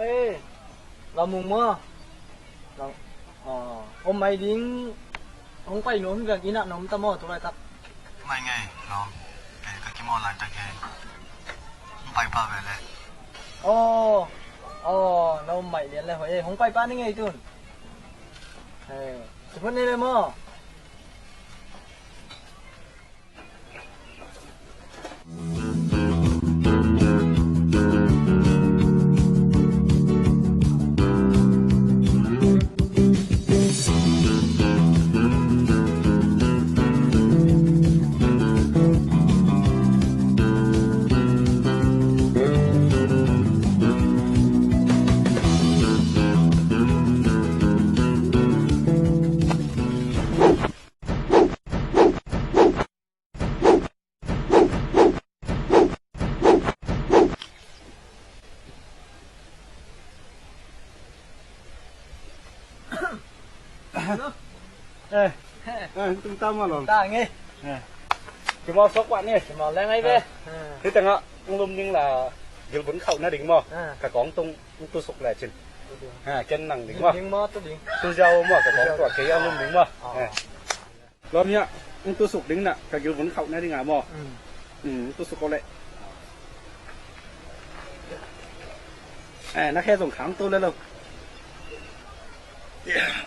Ê, lamung maw? Lam-, a, om mai ding, hong pai nuam hi veng, inn ah na om ta maw, tu laitak? Mai ngei, lawm. Kei ka kimawl laitak hi. Hong pai pah ve le. Aw, aw, na om mai lian le hoih e, hong pai pah ni ngei tun. Ê, si phot ni le maw? Eh, eh, tung tam a lawm. Ta nge. Eh. Kimawl sawk pah ni. Kimawl leng ai ve. Eh. Hih tengah hong lum ding la gilvun khauh nading maw. Eh. Ka kawng tung hong tusuk lecin. Eh, ken nang ding maw. Ding maw, tu ding. Tu ziau maw, ka kawng tua kei a lum ding maw. Oh. Eh. Lawm hiah, hong tusuk ding na, ka gilvun khauh na ding a maw? Mm. Mm, hong tusuk ko leh. Eh, na khe zong khang tu le lo. Yeah.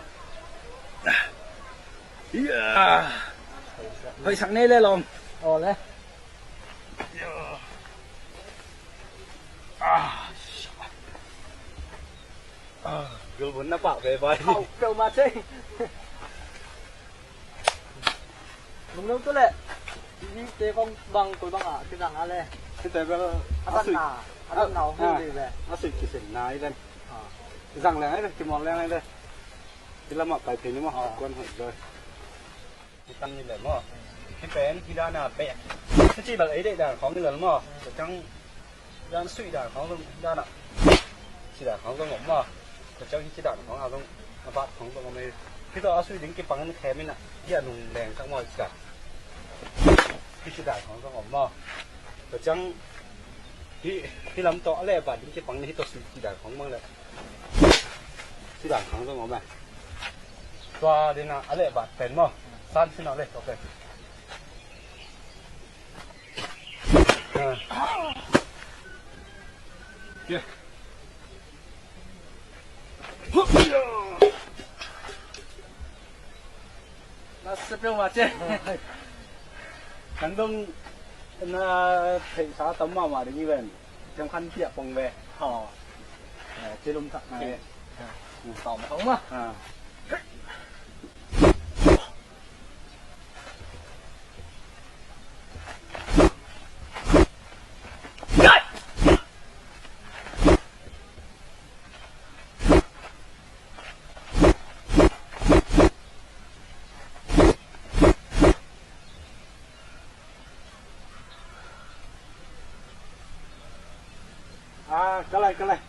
Yeah. Hoih sak nei le lawm. Aw le. Yeah. Ah. Ah, gilvun na pah ve vai. Khauh peuhmah cei. Lungdam tu leh. Hihte kong bang koi bang ah kizang a le. Hihte bel a zan na, a zan na hong hil ding ve. A sui kisin na i ven. Zang leng ai ve, kimawl leng ai ve. Hih lamah pai phei ni maw. Kuan hoih zaw. Hih tan ni le maw. Hih pen hih dan a bek. Hih ci bel ei deih dan khawng ni le maw. Ciang dan suih dan khawng zong dan ah. Ci dan khawng zong om maw. Tua ciang hih ci dan khawng a zong a vat khawng zong om ei. Hih tawh a suih ding kipang in khem in ah. Hih a nung leng tak maw hih ci dan. Hih ci dan khawng zong om maw. Tua ciang hih, hih lam tawh a leh vat ding kipang in hih tawh suih ci dan khawng mang leh. Ci dan khawng zong om ei. Tua ding ah a leh vat pen maw. San sin ah leh tawh pen. Ah. Kia. Na se peuhmah ci. Nang dong na theihsa tam mahmah ding hi ven. Thiam khan piah pong ve. Aw. Eh, ci lum thak na ve. Tawm thong mah. Ah. Ah, ka lai, ka lai.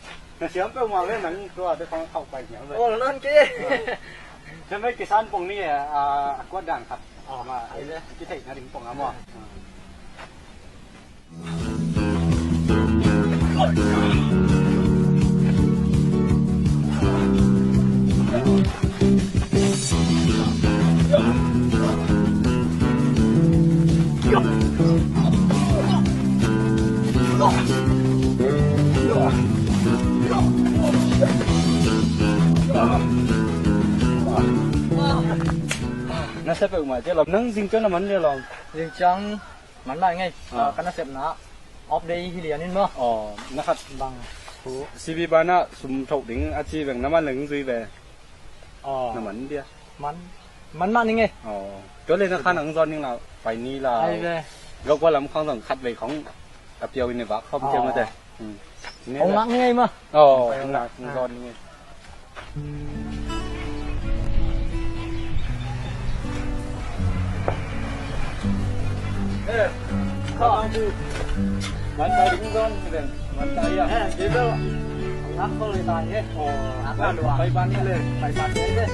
Na siam peuhmah ve nang tua te khong khauh pai hiam ve. Ol non ki. Tua mei kisan pong ni a, a kuat dan khat. Ah, ma, ai le. Kitheihna ding pong a maw. Na sa peuhmah ci a lawm. Nang zing ciang na man le lawm. Zing ciang man lai ngei. Ah. Ah, ka nasepna off day hi lian in maw. Aw, na khat bang. Sibi banah sum thoh ding a ci veng na man leng zui ve. Aw. Na man dia. Man, man mah ning e. Aw. Tua le na khan ang zon ning la, pai ni la. Ai ve. Gau kua lam khang zong khat vei khong a piau in e vak khom ciang mate. Hmm. Hong ngak ngei ma. Aw, hong ngak, hong zon ning e. Eh, kau. Bantai ding zon, Ren. Bantai ya. Eh, gitu. Ngak ko le tai e. Oh, ngak ko le. Pai ban ni le. Pai ban ni le.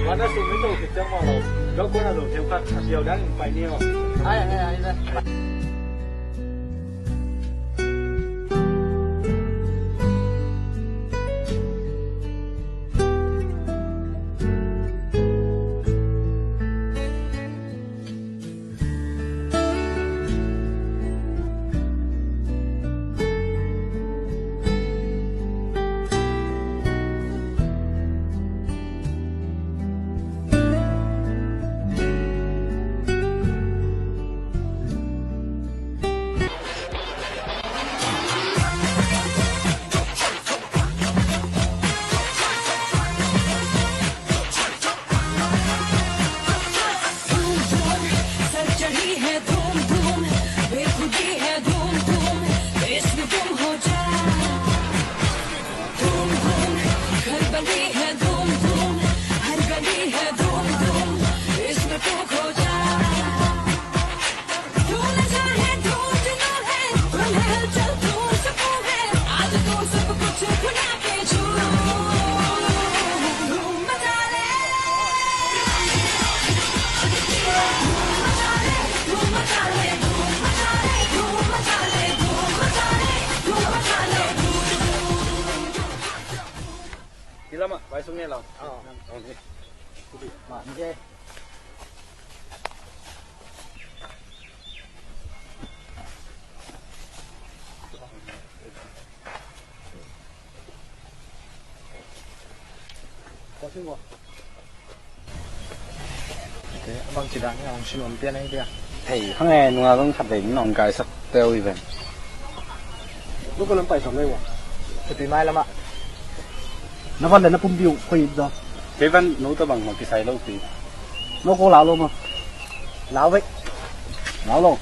Wan a sum i to khit ciang mah lo. Gawh kuan a lo theu khat a piau dan in pai ni aw. Ai, ai, ai, ai. Hi lamah vai sung nge lau. Aw. Aw, ni. Mah ni. Kua sung ua. Te, a bang ci dan hi a hong si nuam pian ahi dia. Hei, hang e, nunga zong khat vei nong kaisak teu hi ven. Lo ko lam pai sam lei ua. Thupi mai lamah. Na van le na pumpi uh koi zaw. Kei van no ta bang ma kisai lo pi. No ko lau lo ma. Lau vei. Lau lo.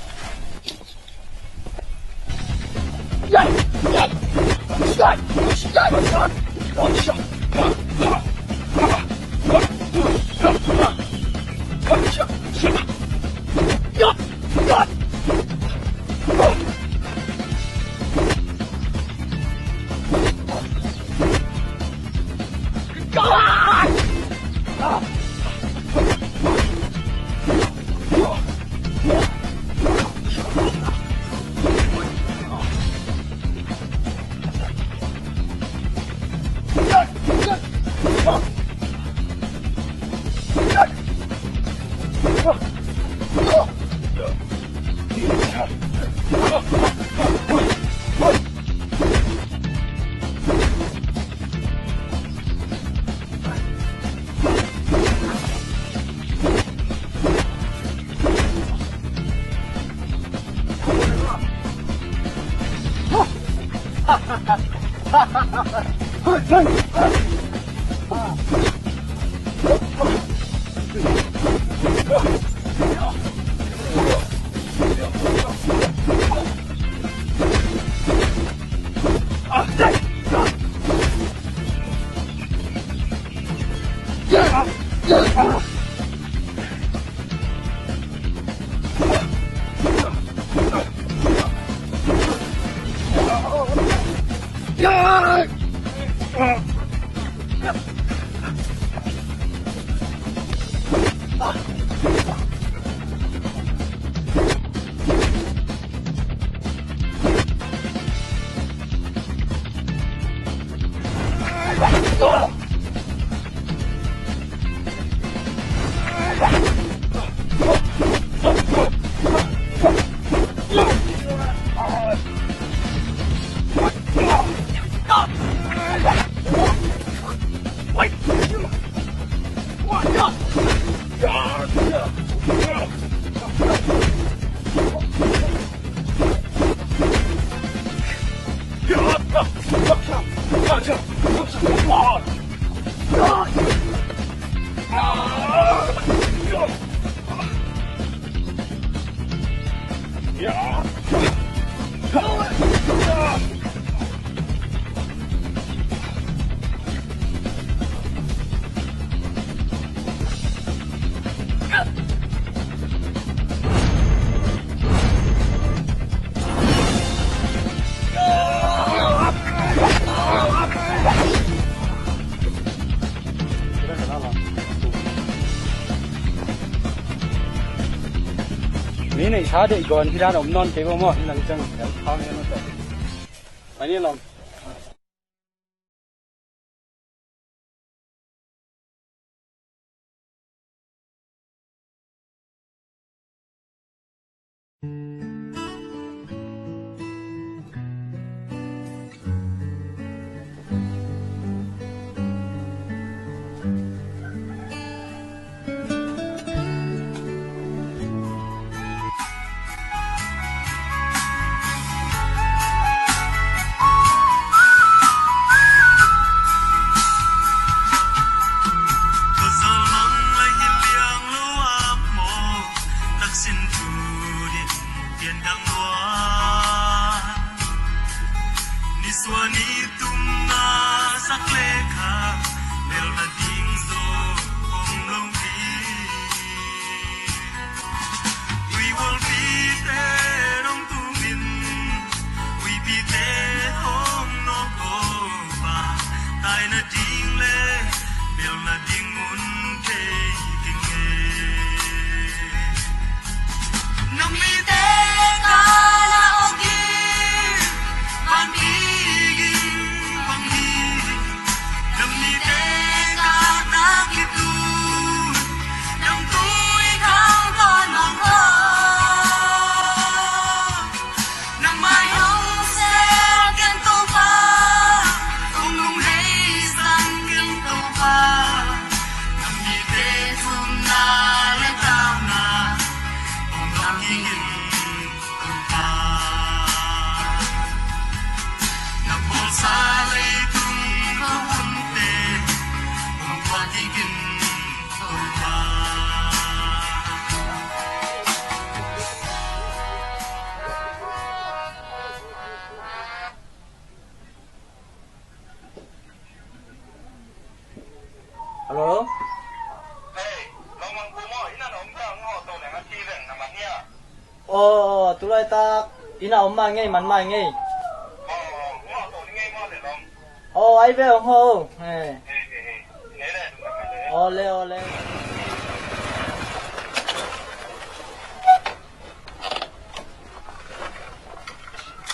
Mi neih sa deih gawn hi dan om nawn kei bo maw, hi lang ciang tel khang hi maw tawh. Pai ni lawm. Nisuah ni tumna sak le kha, melna ding zo om lo hi. Ui hualpite dong tumin, uipite hong nawk ko pa, taina ding le melna ding mun thei ding e. Nam mite ka na ogin, van igin bang hi. Nam mite ka na kitu, nam tui khang ton mong ko. Nang mai hong sel ken Topa, hong lung hei sang ken Topa. Nam mite thumna le tauna hong dong hi in Topa. Na bawlsa leitung ko hunte hong puak hi in Topa. Hello? Hey, lawmman pu maw, inn ah na om ta, hong hawh to leng a ci leng na man hia? Aw, aw, tulaitak inn ah om mah ngei, man mah ngei. Aw, aw, hong hawh to ni ngei maw le lawm? Aw, ai ve hong hawh o. Hey. Hey, hey, hey. Ngei le, lungdam ngei le. Aw le, aw le.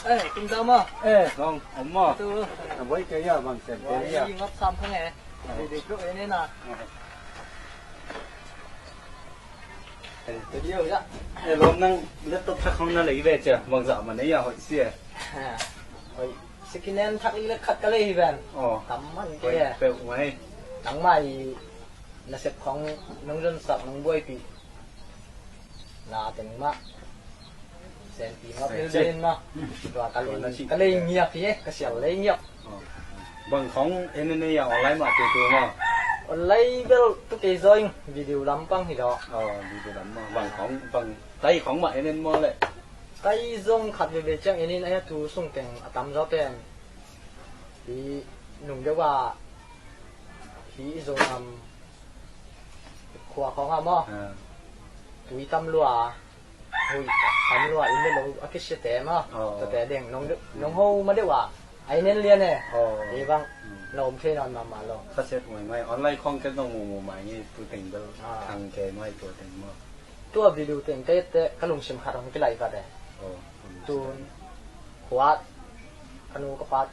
Eh, kum zau maw? Eh, bang, om maw? Tu. Na buai kei a, bang sem kei a. Buai, ngap sam phang e. Ah. Dei dei tu e ne na. Ah. Eh, tu dia ya. Eh, lawm nang laptop thak khong na lei ve cia, bang zah man ei a hoih sia. Ha. Hoih. Second hand thak i le khat ka lei hi ven. Oh. Tam man hoih kei e. Peuh mai. Nangmah i nasep khong nong zonsap nong buaipih. Na teng mah. Senpi ngap hil den in maw. Tua ka lei, ka lei ngiak hi e, ka sial lei ngiak. Bang khong en en a online mah tutu maw? Online bel tu kei zaw ing, video lampang hi daw. Video lam maw? Bang khong, bang tai khong mah en en maw leh? Tai zong khat veve ciang en in a, tu sung teng a tamzaw pen hi nung deuh a hi i Zogam khua khawng ah maw? Tui tam lua, hui tam lua, inn le lo a kisiate maw? Tuate deng nong, nong ho ma deuh a, a inn en lian e. Ei bang na om thei nawn mahmah lo. Khaset maimai, online khawng ken zong mumu mai ngei, tu teng bel thang kei mai tua teng maw? Tua video teng ka et teh ka lungsim khat hong kilai vat e. Tun khuat ka nu ka pat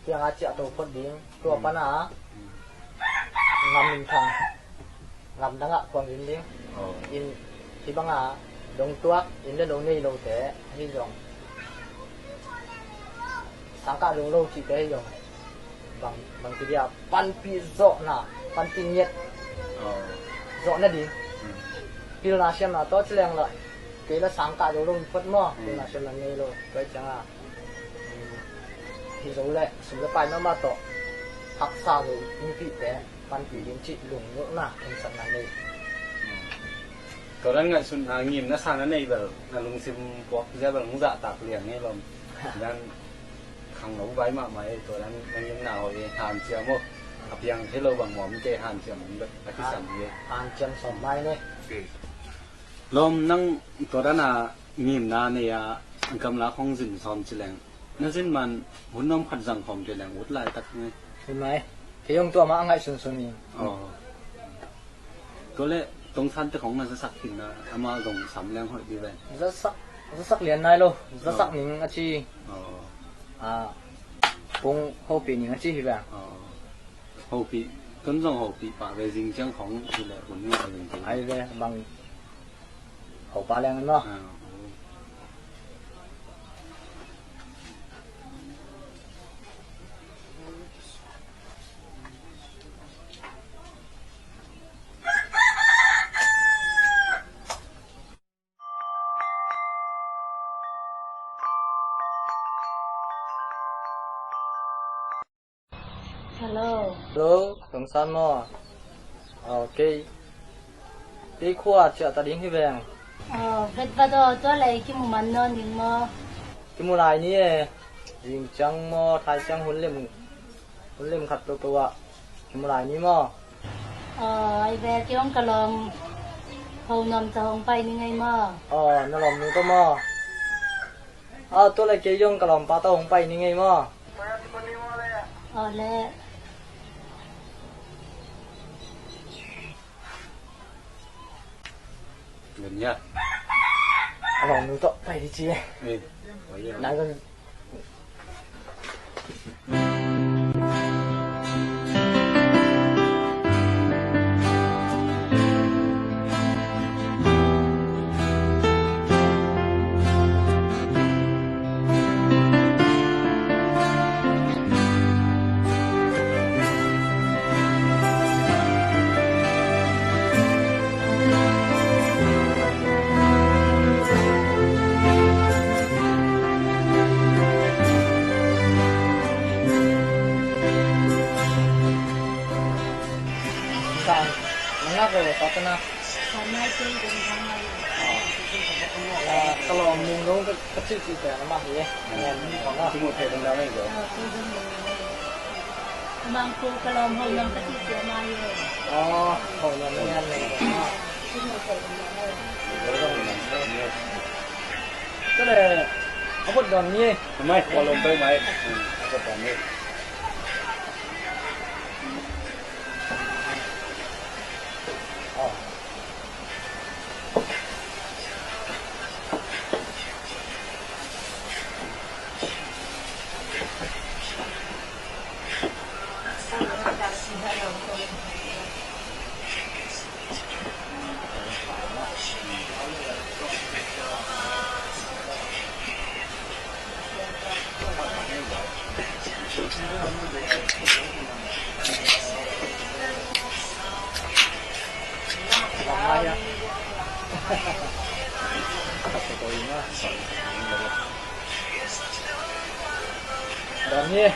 kiangah ciah to phot ding, tua pana ngam minthang, ngam dangah khuang in ding. In hih banga dong tuak, inn le lo nei lote ahi zong, sangkah dong lo cihte ahi zong, bang, bang ci dia, panpih zawhna, panpih ngiat zawhna ding. Pilna siamna tawh ci leng lah, kei la sangkah dong lo phot maw, pilna siamna ngei lo, tua ciangah hi zo leh sum le pai mahmah tawh haksa zo mipihte panpih ding cih lungnopna, khensatna nei. Tua dan ngaihsutna ngimna sa na nei bel, na lungsim puak zia bel hong zahtak liang hi lom. Dan khangno vai mahmah hi, tua dan na ngimna hoih hi, hanciam uh. A piang thei lo bang mawh om kei, hanciam bek a kisam hi. Hanciam sawm mai ne. Lom, nang tua dan a ngimna nei a, gamla khong zin sawm ci leng, na zin man hun nuam khat zang khawm kei leng ut laitak ngai. Hi mai. Kei zong tua mah a ngaihsunsun ing. Tua leh Tongsan te khong na zasak khin na, amah zong sam leng hoih dih ve. Zasak, zasak lian nai lo. Zasak ning a ci. Pung hopih ning a ci hi ve. Hopih, tun zong hopih pah ve, zing ciang khong hi leh hun ni a zing ciang. Ai ve, bang ho pa leng an maw? Hello. Hello, Tongsan maw? Kei, kei khua ciah ta ding hi veng. Vet vat aw, tua lei kimu man nawn ding maw? Kimu lai ni e. Zing ciang maw, thai ciang hun lim, hun lim khat peuhpeuh ah kimu lai ni maw? Ai ve, kei hong ka lawm ho nuam tawh hong pai ni ngei maw? Na lawm nu tawh maw? Tua lei kei hong ka lawmpa tawh hong pai ni ngei maw? Aw le. A lawmnu tawh pai di ci e. Nai zong. Sang, nangak lo, Patana. Ka lawm nung nung ka cih cih te na mah hi e. Ka lawm nung nung na. Mangku ka lawm ho nung ka cih cih na mah hi e. Aw, ho nung nung na. Ka le, a bot don ni e. Mai, ka lawm bai mai. A bot don ni. Dan hi.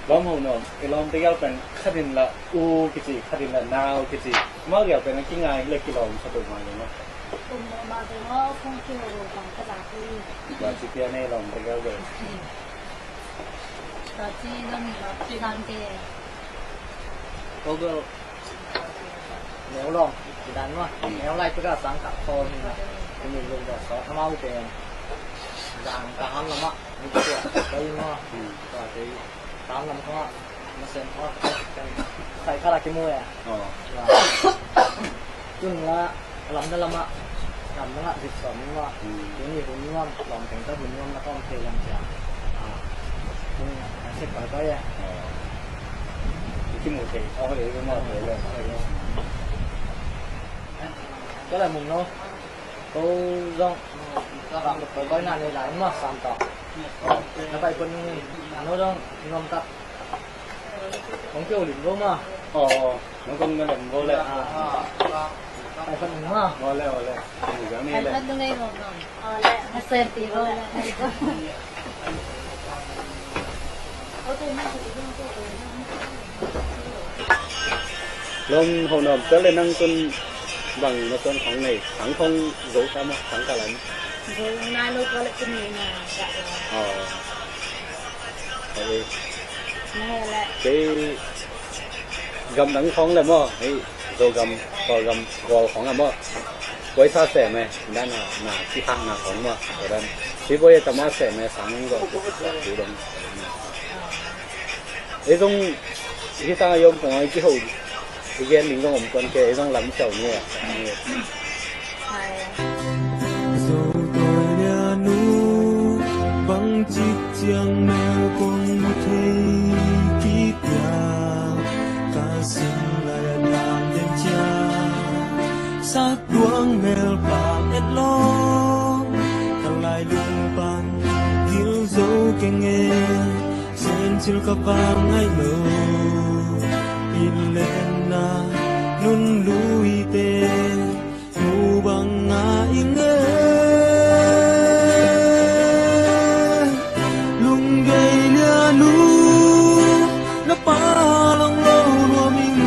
Lawm Ho Nuam, i lawmte gel pen khat in la u kici, khat in la nau kici. Amau gel pen a kingai hi la kilawm sa tuk mai ding maw? Kum maw ma ding maw, kong kiho lo bang ka zak hi. Tua ci pian e lawmte gel gel. Tua ci zong hi lo, ci zong te. Ko gel. Neu lawng, ci dan maw. Hmm. Neu lai pika sang kah thawn hi. Tuni lungdam sawt amau pen. Zang ka ham lamah, mi tua, bai maw. Hmm. Tua te, tam lam khawngah, masen khawngah, kan, sai khala kimu e. Oh. Tua. Tun la, lam na lamah, lam na ngah zik sawm maw. Hmm. Tuni hun nuam, lawm teng ta hun nuam na kawm thei lam cia. Ah. Hun, a sek pai pai e. Oh. Kimu thei, oh, eh, maw, thei le. Ka lai mung no. Ko zong, ka koi koi na nei lai ma sam ta. Na pai pun no zong nom tak. Kong kêu lim go ma. Ồ, nó cũng có lim go lẹ. Pai pun ma. Go lẹ, go lẹ. Lim go ni lẹ. Pai pun ngai go ma. Ồ lẹ, ma sen ti go lẹ. Lom Ho Nuam, tale nang tun bang na tuan khang nei, khang khong zo sa ma, khang ka lan. Zo na lo ka le kun ni na ka. Ồ. Ê. Nè lẹ. Cái gam nang khong lẹ ma, ê, zo gam, kol gam, kol khong a ma. Koi sa sem e, dan a, na, ci phak na khong ma, dan. Ci boi e tama sem e, sang go, ci dong. Ei zong, hi sang a yom kong ai kiho, i gen ning zong om kuan ke, ei zong lam siau ni a. Zo toi lia nu, bang cik ciang mel kong mu thei kik lia, ka sim lai a nam den cia. Sa tuang mel pa et lo, ka lai lung pan gil zo keng e, sen cil ka vang ngai lo. Inn le na nun lui te, mu bang ngai ing e. Lunggei lia nu, na pa long lo nuam ing,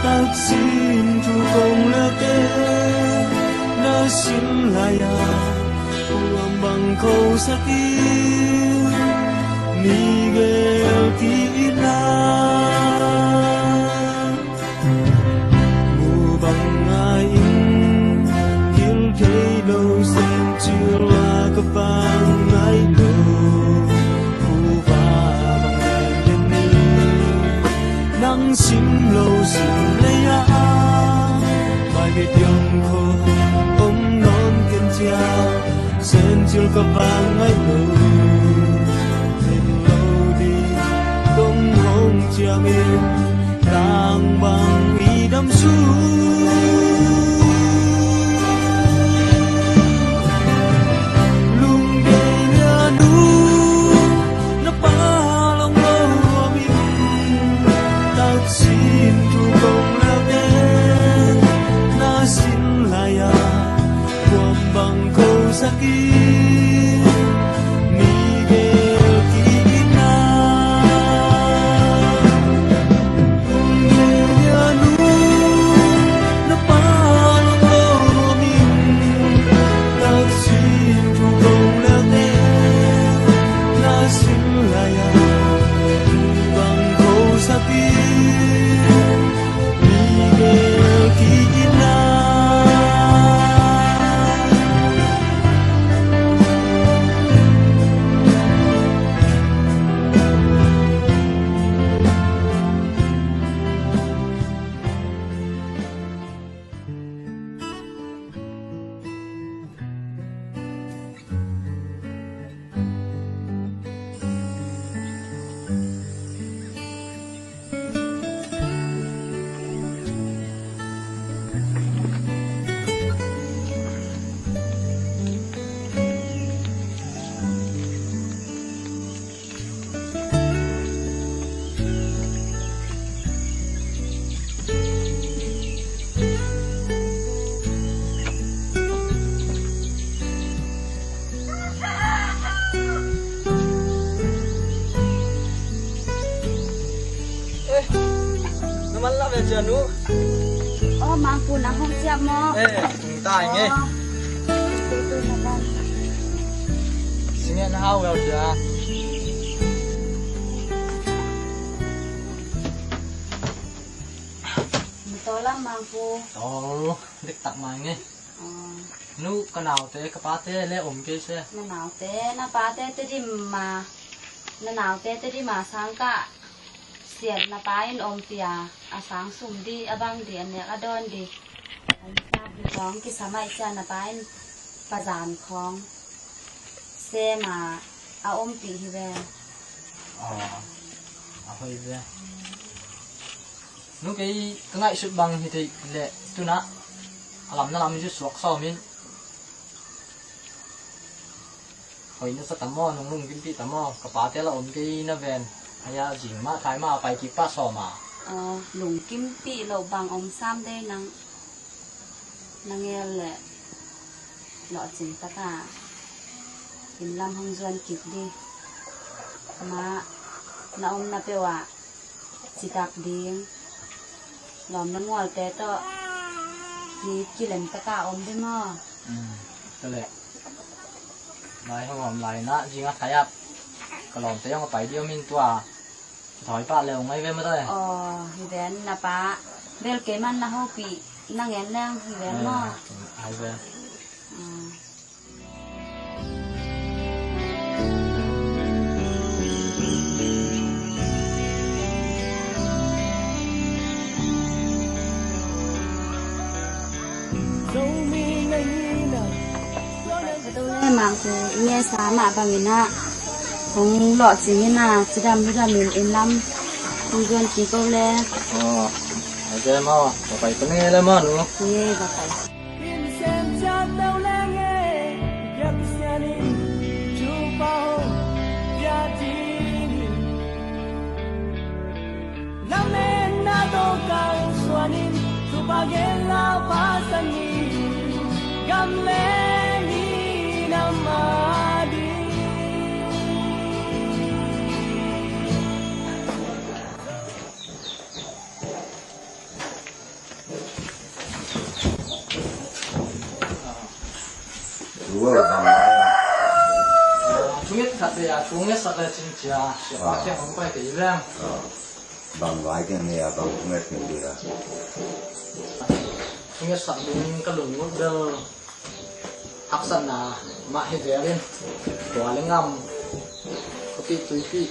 taksin thu kong lak e, na sim lai a, nuam bang ko sak ing, ni gel ki ina. Mu bang ngai ing, kil thei lo sen cil a ka vang ngai lo. Kuva bang ngai lian ni, nang sim lo sim lei a, bai bit yong ko om non ken cia. Sen cil ka vang ngai lo, ken lo di dong hong ciangin, tang bang i dam su. Lunggei lia nu, na pa long lo nuam ing, taksin thu kong lak e, na sim lai a, kuam bang ko sak ing, ni gel ki ina. Kum le lia nu, na pa long lo nuam ing, taksin thu kong lak e, na sim lai a, kuam bang ko sak ing, ni gel ki ina. Naman la ve cia nu. Oh, Mangpu, nang hong siap maw? Eh, tung ta ing e. Oh. Singe na hau ve cia. Mito lam Mangpu. Oh, dik tak mai nge. Oh. Nu, ka naute, ka pate le om kei se. Na naute, na pate Tedim ma, na naute Tedim ma sangkah siat na pa in ompih a, a sang sum dih, a bang dih, a nek a dawn dih, a nek dih khawng kisam ahih ciang na pa in pazan khawng sem a, a ompih hi ve. Ah, a hoih ve. Nu, kei ka ngaihsut bang hi thei leh tu-in ah a lam na lam hi suak sawm in. Hoih na sa ta maw, nong lungkimpih ta maw, ka pate la om kei na ven. Ahi a, zing mah thai mah a pai kik pah sawm a. Aw, lungkimpih loh bang om sam dei nang. Na ngel leh lawhcing tak a inn lam hong zuan kik dih. Amah na omna peuh ah citak ding, lawm le mualte tawh ki, kilem tak a om ding maw? Um, tua leh lai hong om lai-in ah zing a thai ah ka lawmte zong a pai ding om in, tua thawi pah le ong ngai ve maw, tua leh. Aw, hi ven, na pa bel keiman na hopih, na ngen leng hi ven maw? Ai ve. Ah. Ka do le, Mangpu, i ngeisa mah bangin ah hong lawhcing in ah, cidam hidam in inn lam hong zuan kik o le. Aw, a ze maw, va pai pah ni le maw, nu. Ye, va pai. Lametna tawh kalsuan in, thupha gen la pasal in, gam le minam ading. Thunget khat vei a, thunget sak le cin cia, siapa kiang hong pai kei leng. Bang vai keng nei a, bang thunget keng ding a. Thunget sak ding ka lungnuam bel haksatna mah hi zel in, tua le ngam, khuapih tuipih,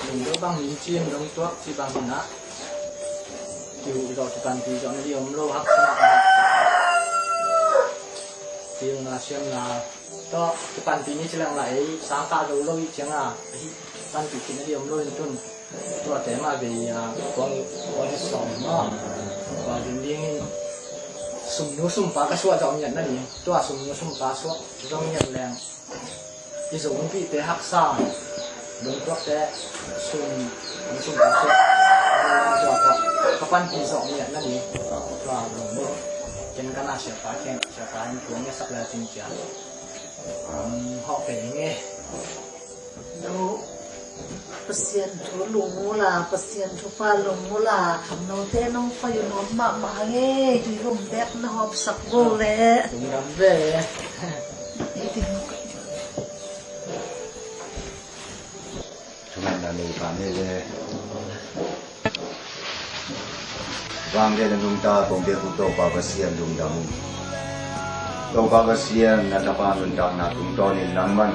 lungdam bang, min cin dong tuak cih bang hi na. Kihuh zawh, kipanpih zawh na ding om lo, haksatna, pilna siamna tawh kipanpih ni ci leng la, ei sangkah zo lo i ciang a, ei panpih khin na ding om lo in tun. Tuate mah vei a, kuang, kuang hi sawm maw. Tua ding dingin sumnu sumpa ka suah zawh ngiat na ding. Tua sumnu sumpa suah zawh ngiat leng i zongpihte haksa, lungtuakte sum, sumpa suah. Tua ka, ka panpih zawh ngiat na ding. Tua lungnu ken ka na siapa ken, siapa in kuang ngiat sak le cin cia. Hawh pe nge. No, Pasian thu lung uh la, Pasian thupha lung uh la, khangnote nong pai uh nuam mahmah hang e, tui lum bek na hawpsak go le. Lungdam ve. Ei ding. Thungetna nei pa ni le. Vanglian a nungta kong biak uh Topa Pasian lungdam ung. Topa Pasian, na tapa nuntakna tungtawnin nangman,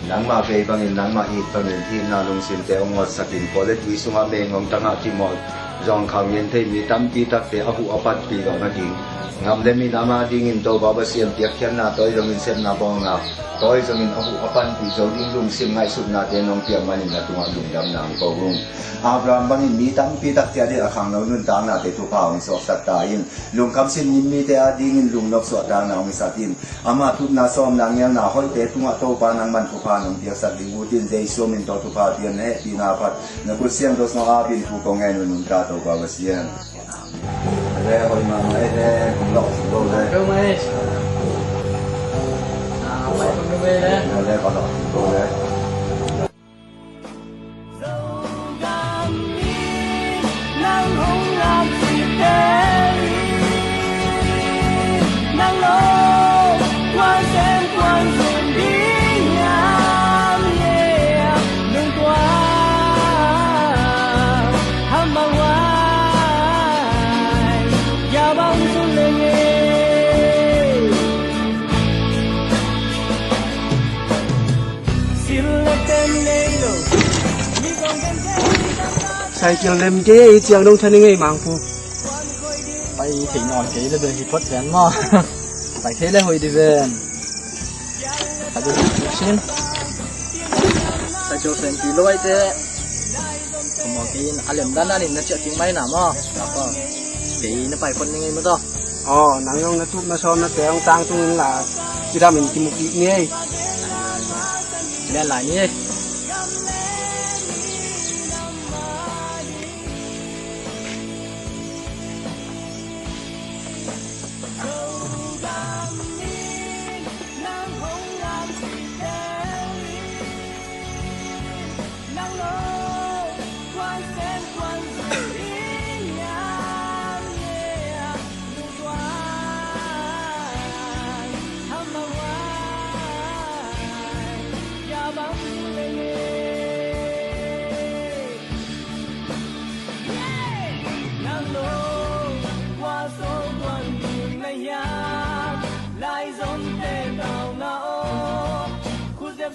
nangmah vei bangin, nangmah it bangin itna lungsimte hong ngawtsakin, kawltui sungah meng hong tangah kimawl, zawngkhal ngen thei mi tampi takte a huh a panpih loh nading, ngam le minam adingin Topa Pasian piakkhiatna tawi zongin, sepna bawlna tawi zongin a huh a panpih zo ding lungsim ngaihsutnate nong piak manin na tungah lungdamna hong ko ung. Abraham bangin mi tampi takte adingin a khangno nuntaknate thupha hong suaksak ta in, lungkham sin ngim mite adingin lungnop suahtakna hong sak in, ama thupna sawmna ngelna hoihte tungah Topa nangman thupha nong piaksak ding uh tin, Jesu min tawh thupha pian na hehpihna phat na khut siangtho sungah apin thu kong ngen uh nungta Topa Pasian. Le hoih mahmah e le, kong lawh suk lo le. Keu mai. Ah, mai kong lu le. Le kong lawh suk lo le. Cycle nem kei ei, ciang dong tha ning ei, Mangpu. Pai thei nawn kei le ve hi phot ven maw. Pai thei le hoih di ven. Ka ding sin. Cycle sem pi lo ai te. Ka maw kei in a lem dan dan in na ciah kik mai na maw. Ka ko. Kei na pai phot ning ei maw taw. Aw, nang zong na tup na sawm na te hong tang tung in la, cidam in kimu kik ni ei. Lian lai ni ei.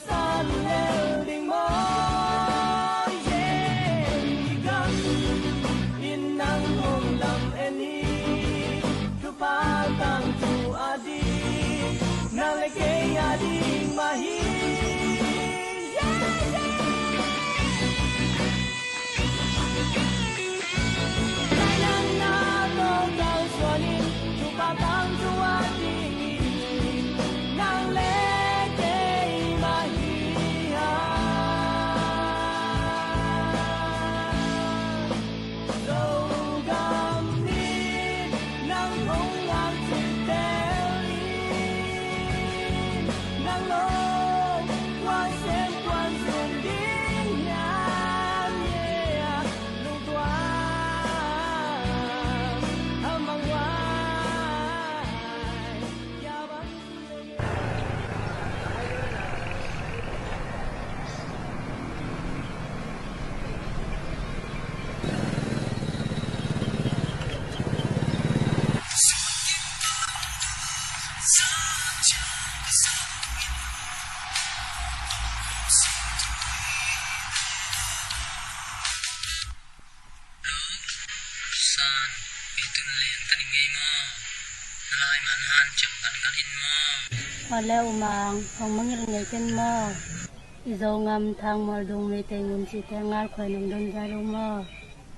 San lel ding maw? Yen i gam in nang hong lam en hi. Thupha tangthu a ding, nang le kei a ding mah hi. Yeah, yeah. San, i tun len ka ni ngei maw? Na lai man han ciam kan kal in maw? Aw le U Mang, hong mangngilh ngei ken maw? I Zogam Thangmual Dung Meitei ngun cihte ngalkhuai nong don zia lo maw?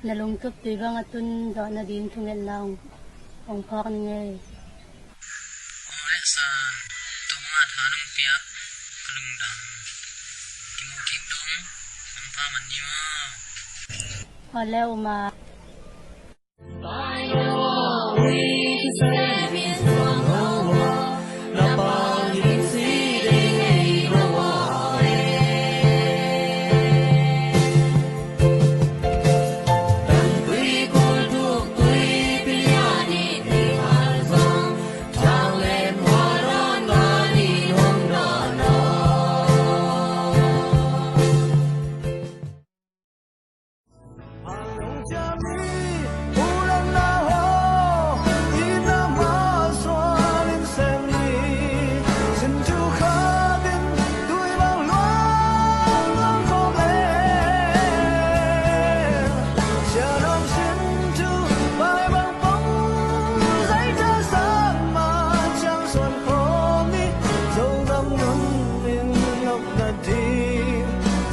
Na lungtup tui bang a tun zawh nading thungetna hong phawk ni ngei. Aw le San, tua banga tha nong piak ka lungdam. Kimu kik dong, hong pha man ni maw? Aw le U Mang.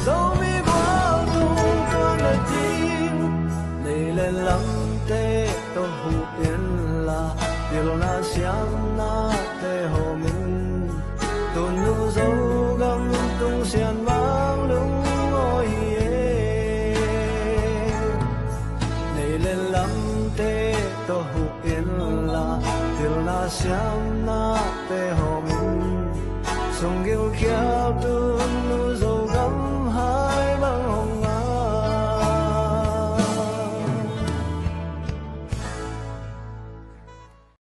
Zomi gual tungtuak nading, nei le lamte tawh huh inla, pilna siamnate hawm in. Tunu Zogam tung sian vang lungawi hi e. Nei le lamte tawh huh inla, pilna siamnate hawm in. Sunggil khial tu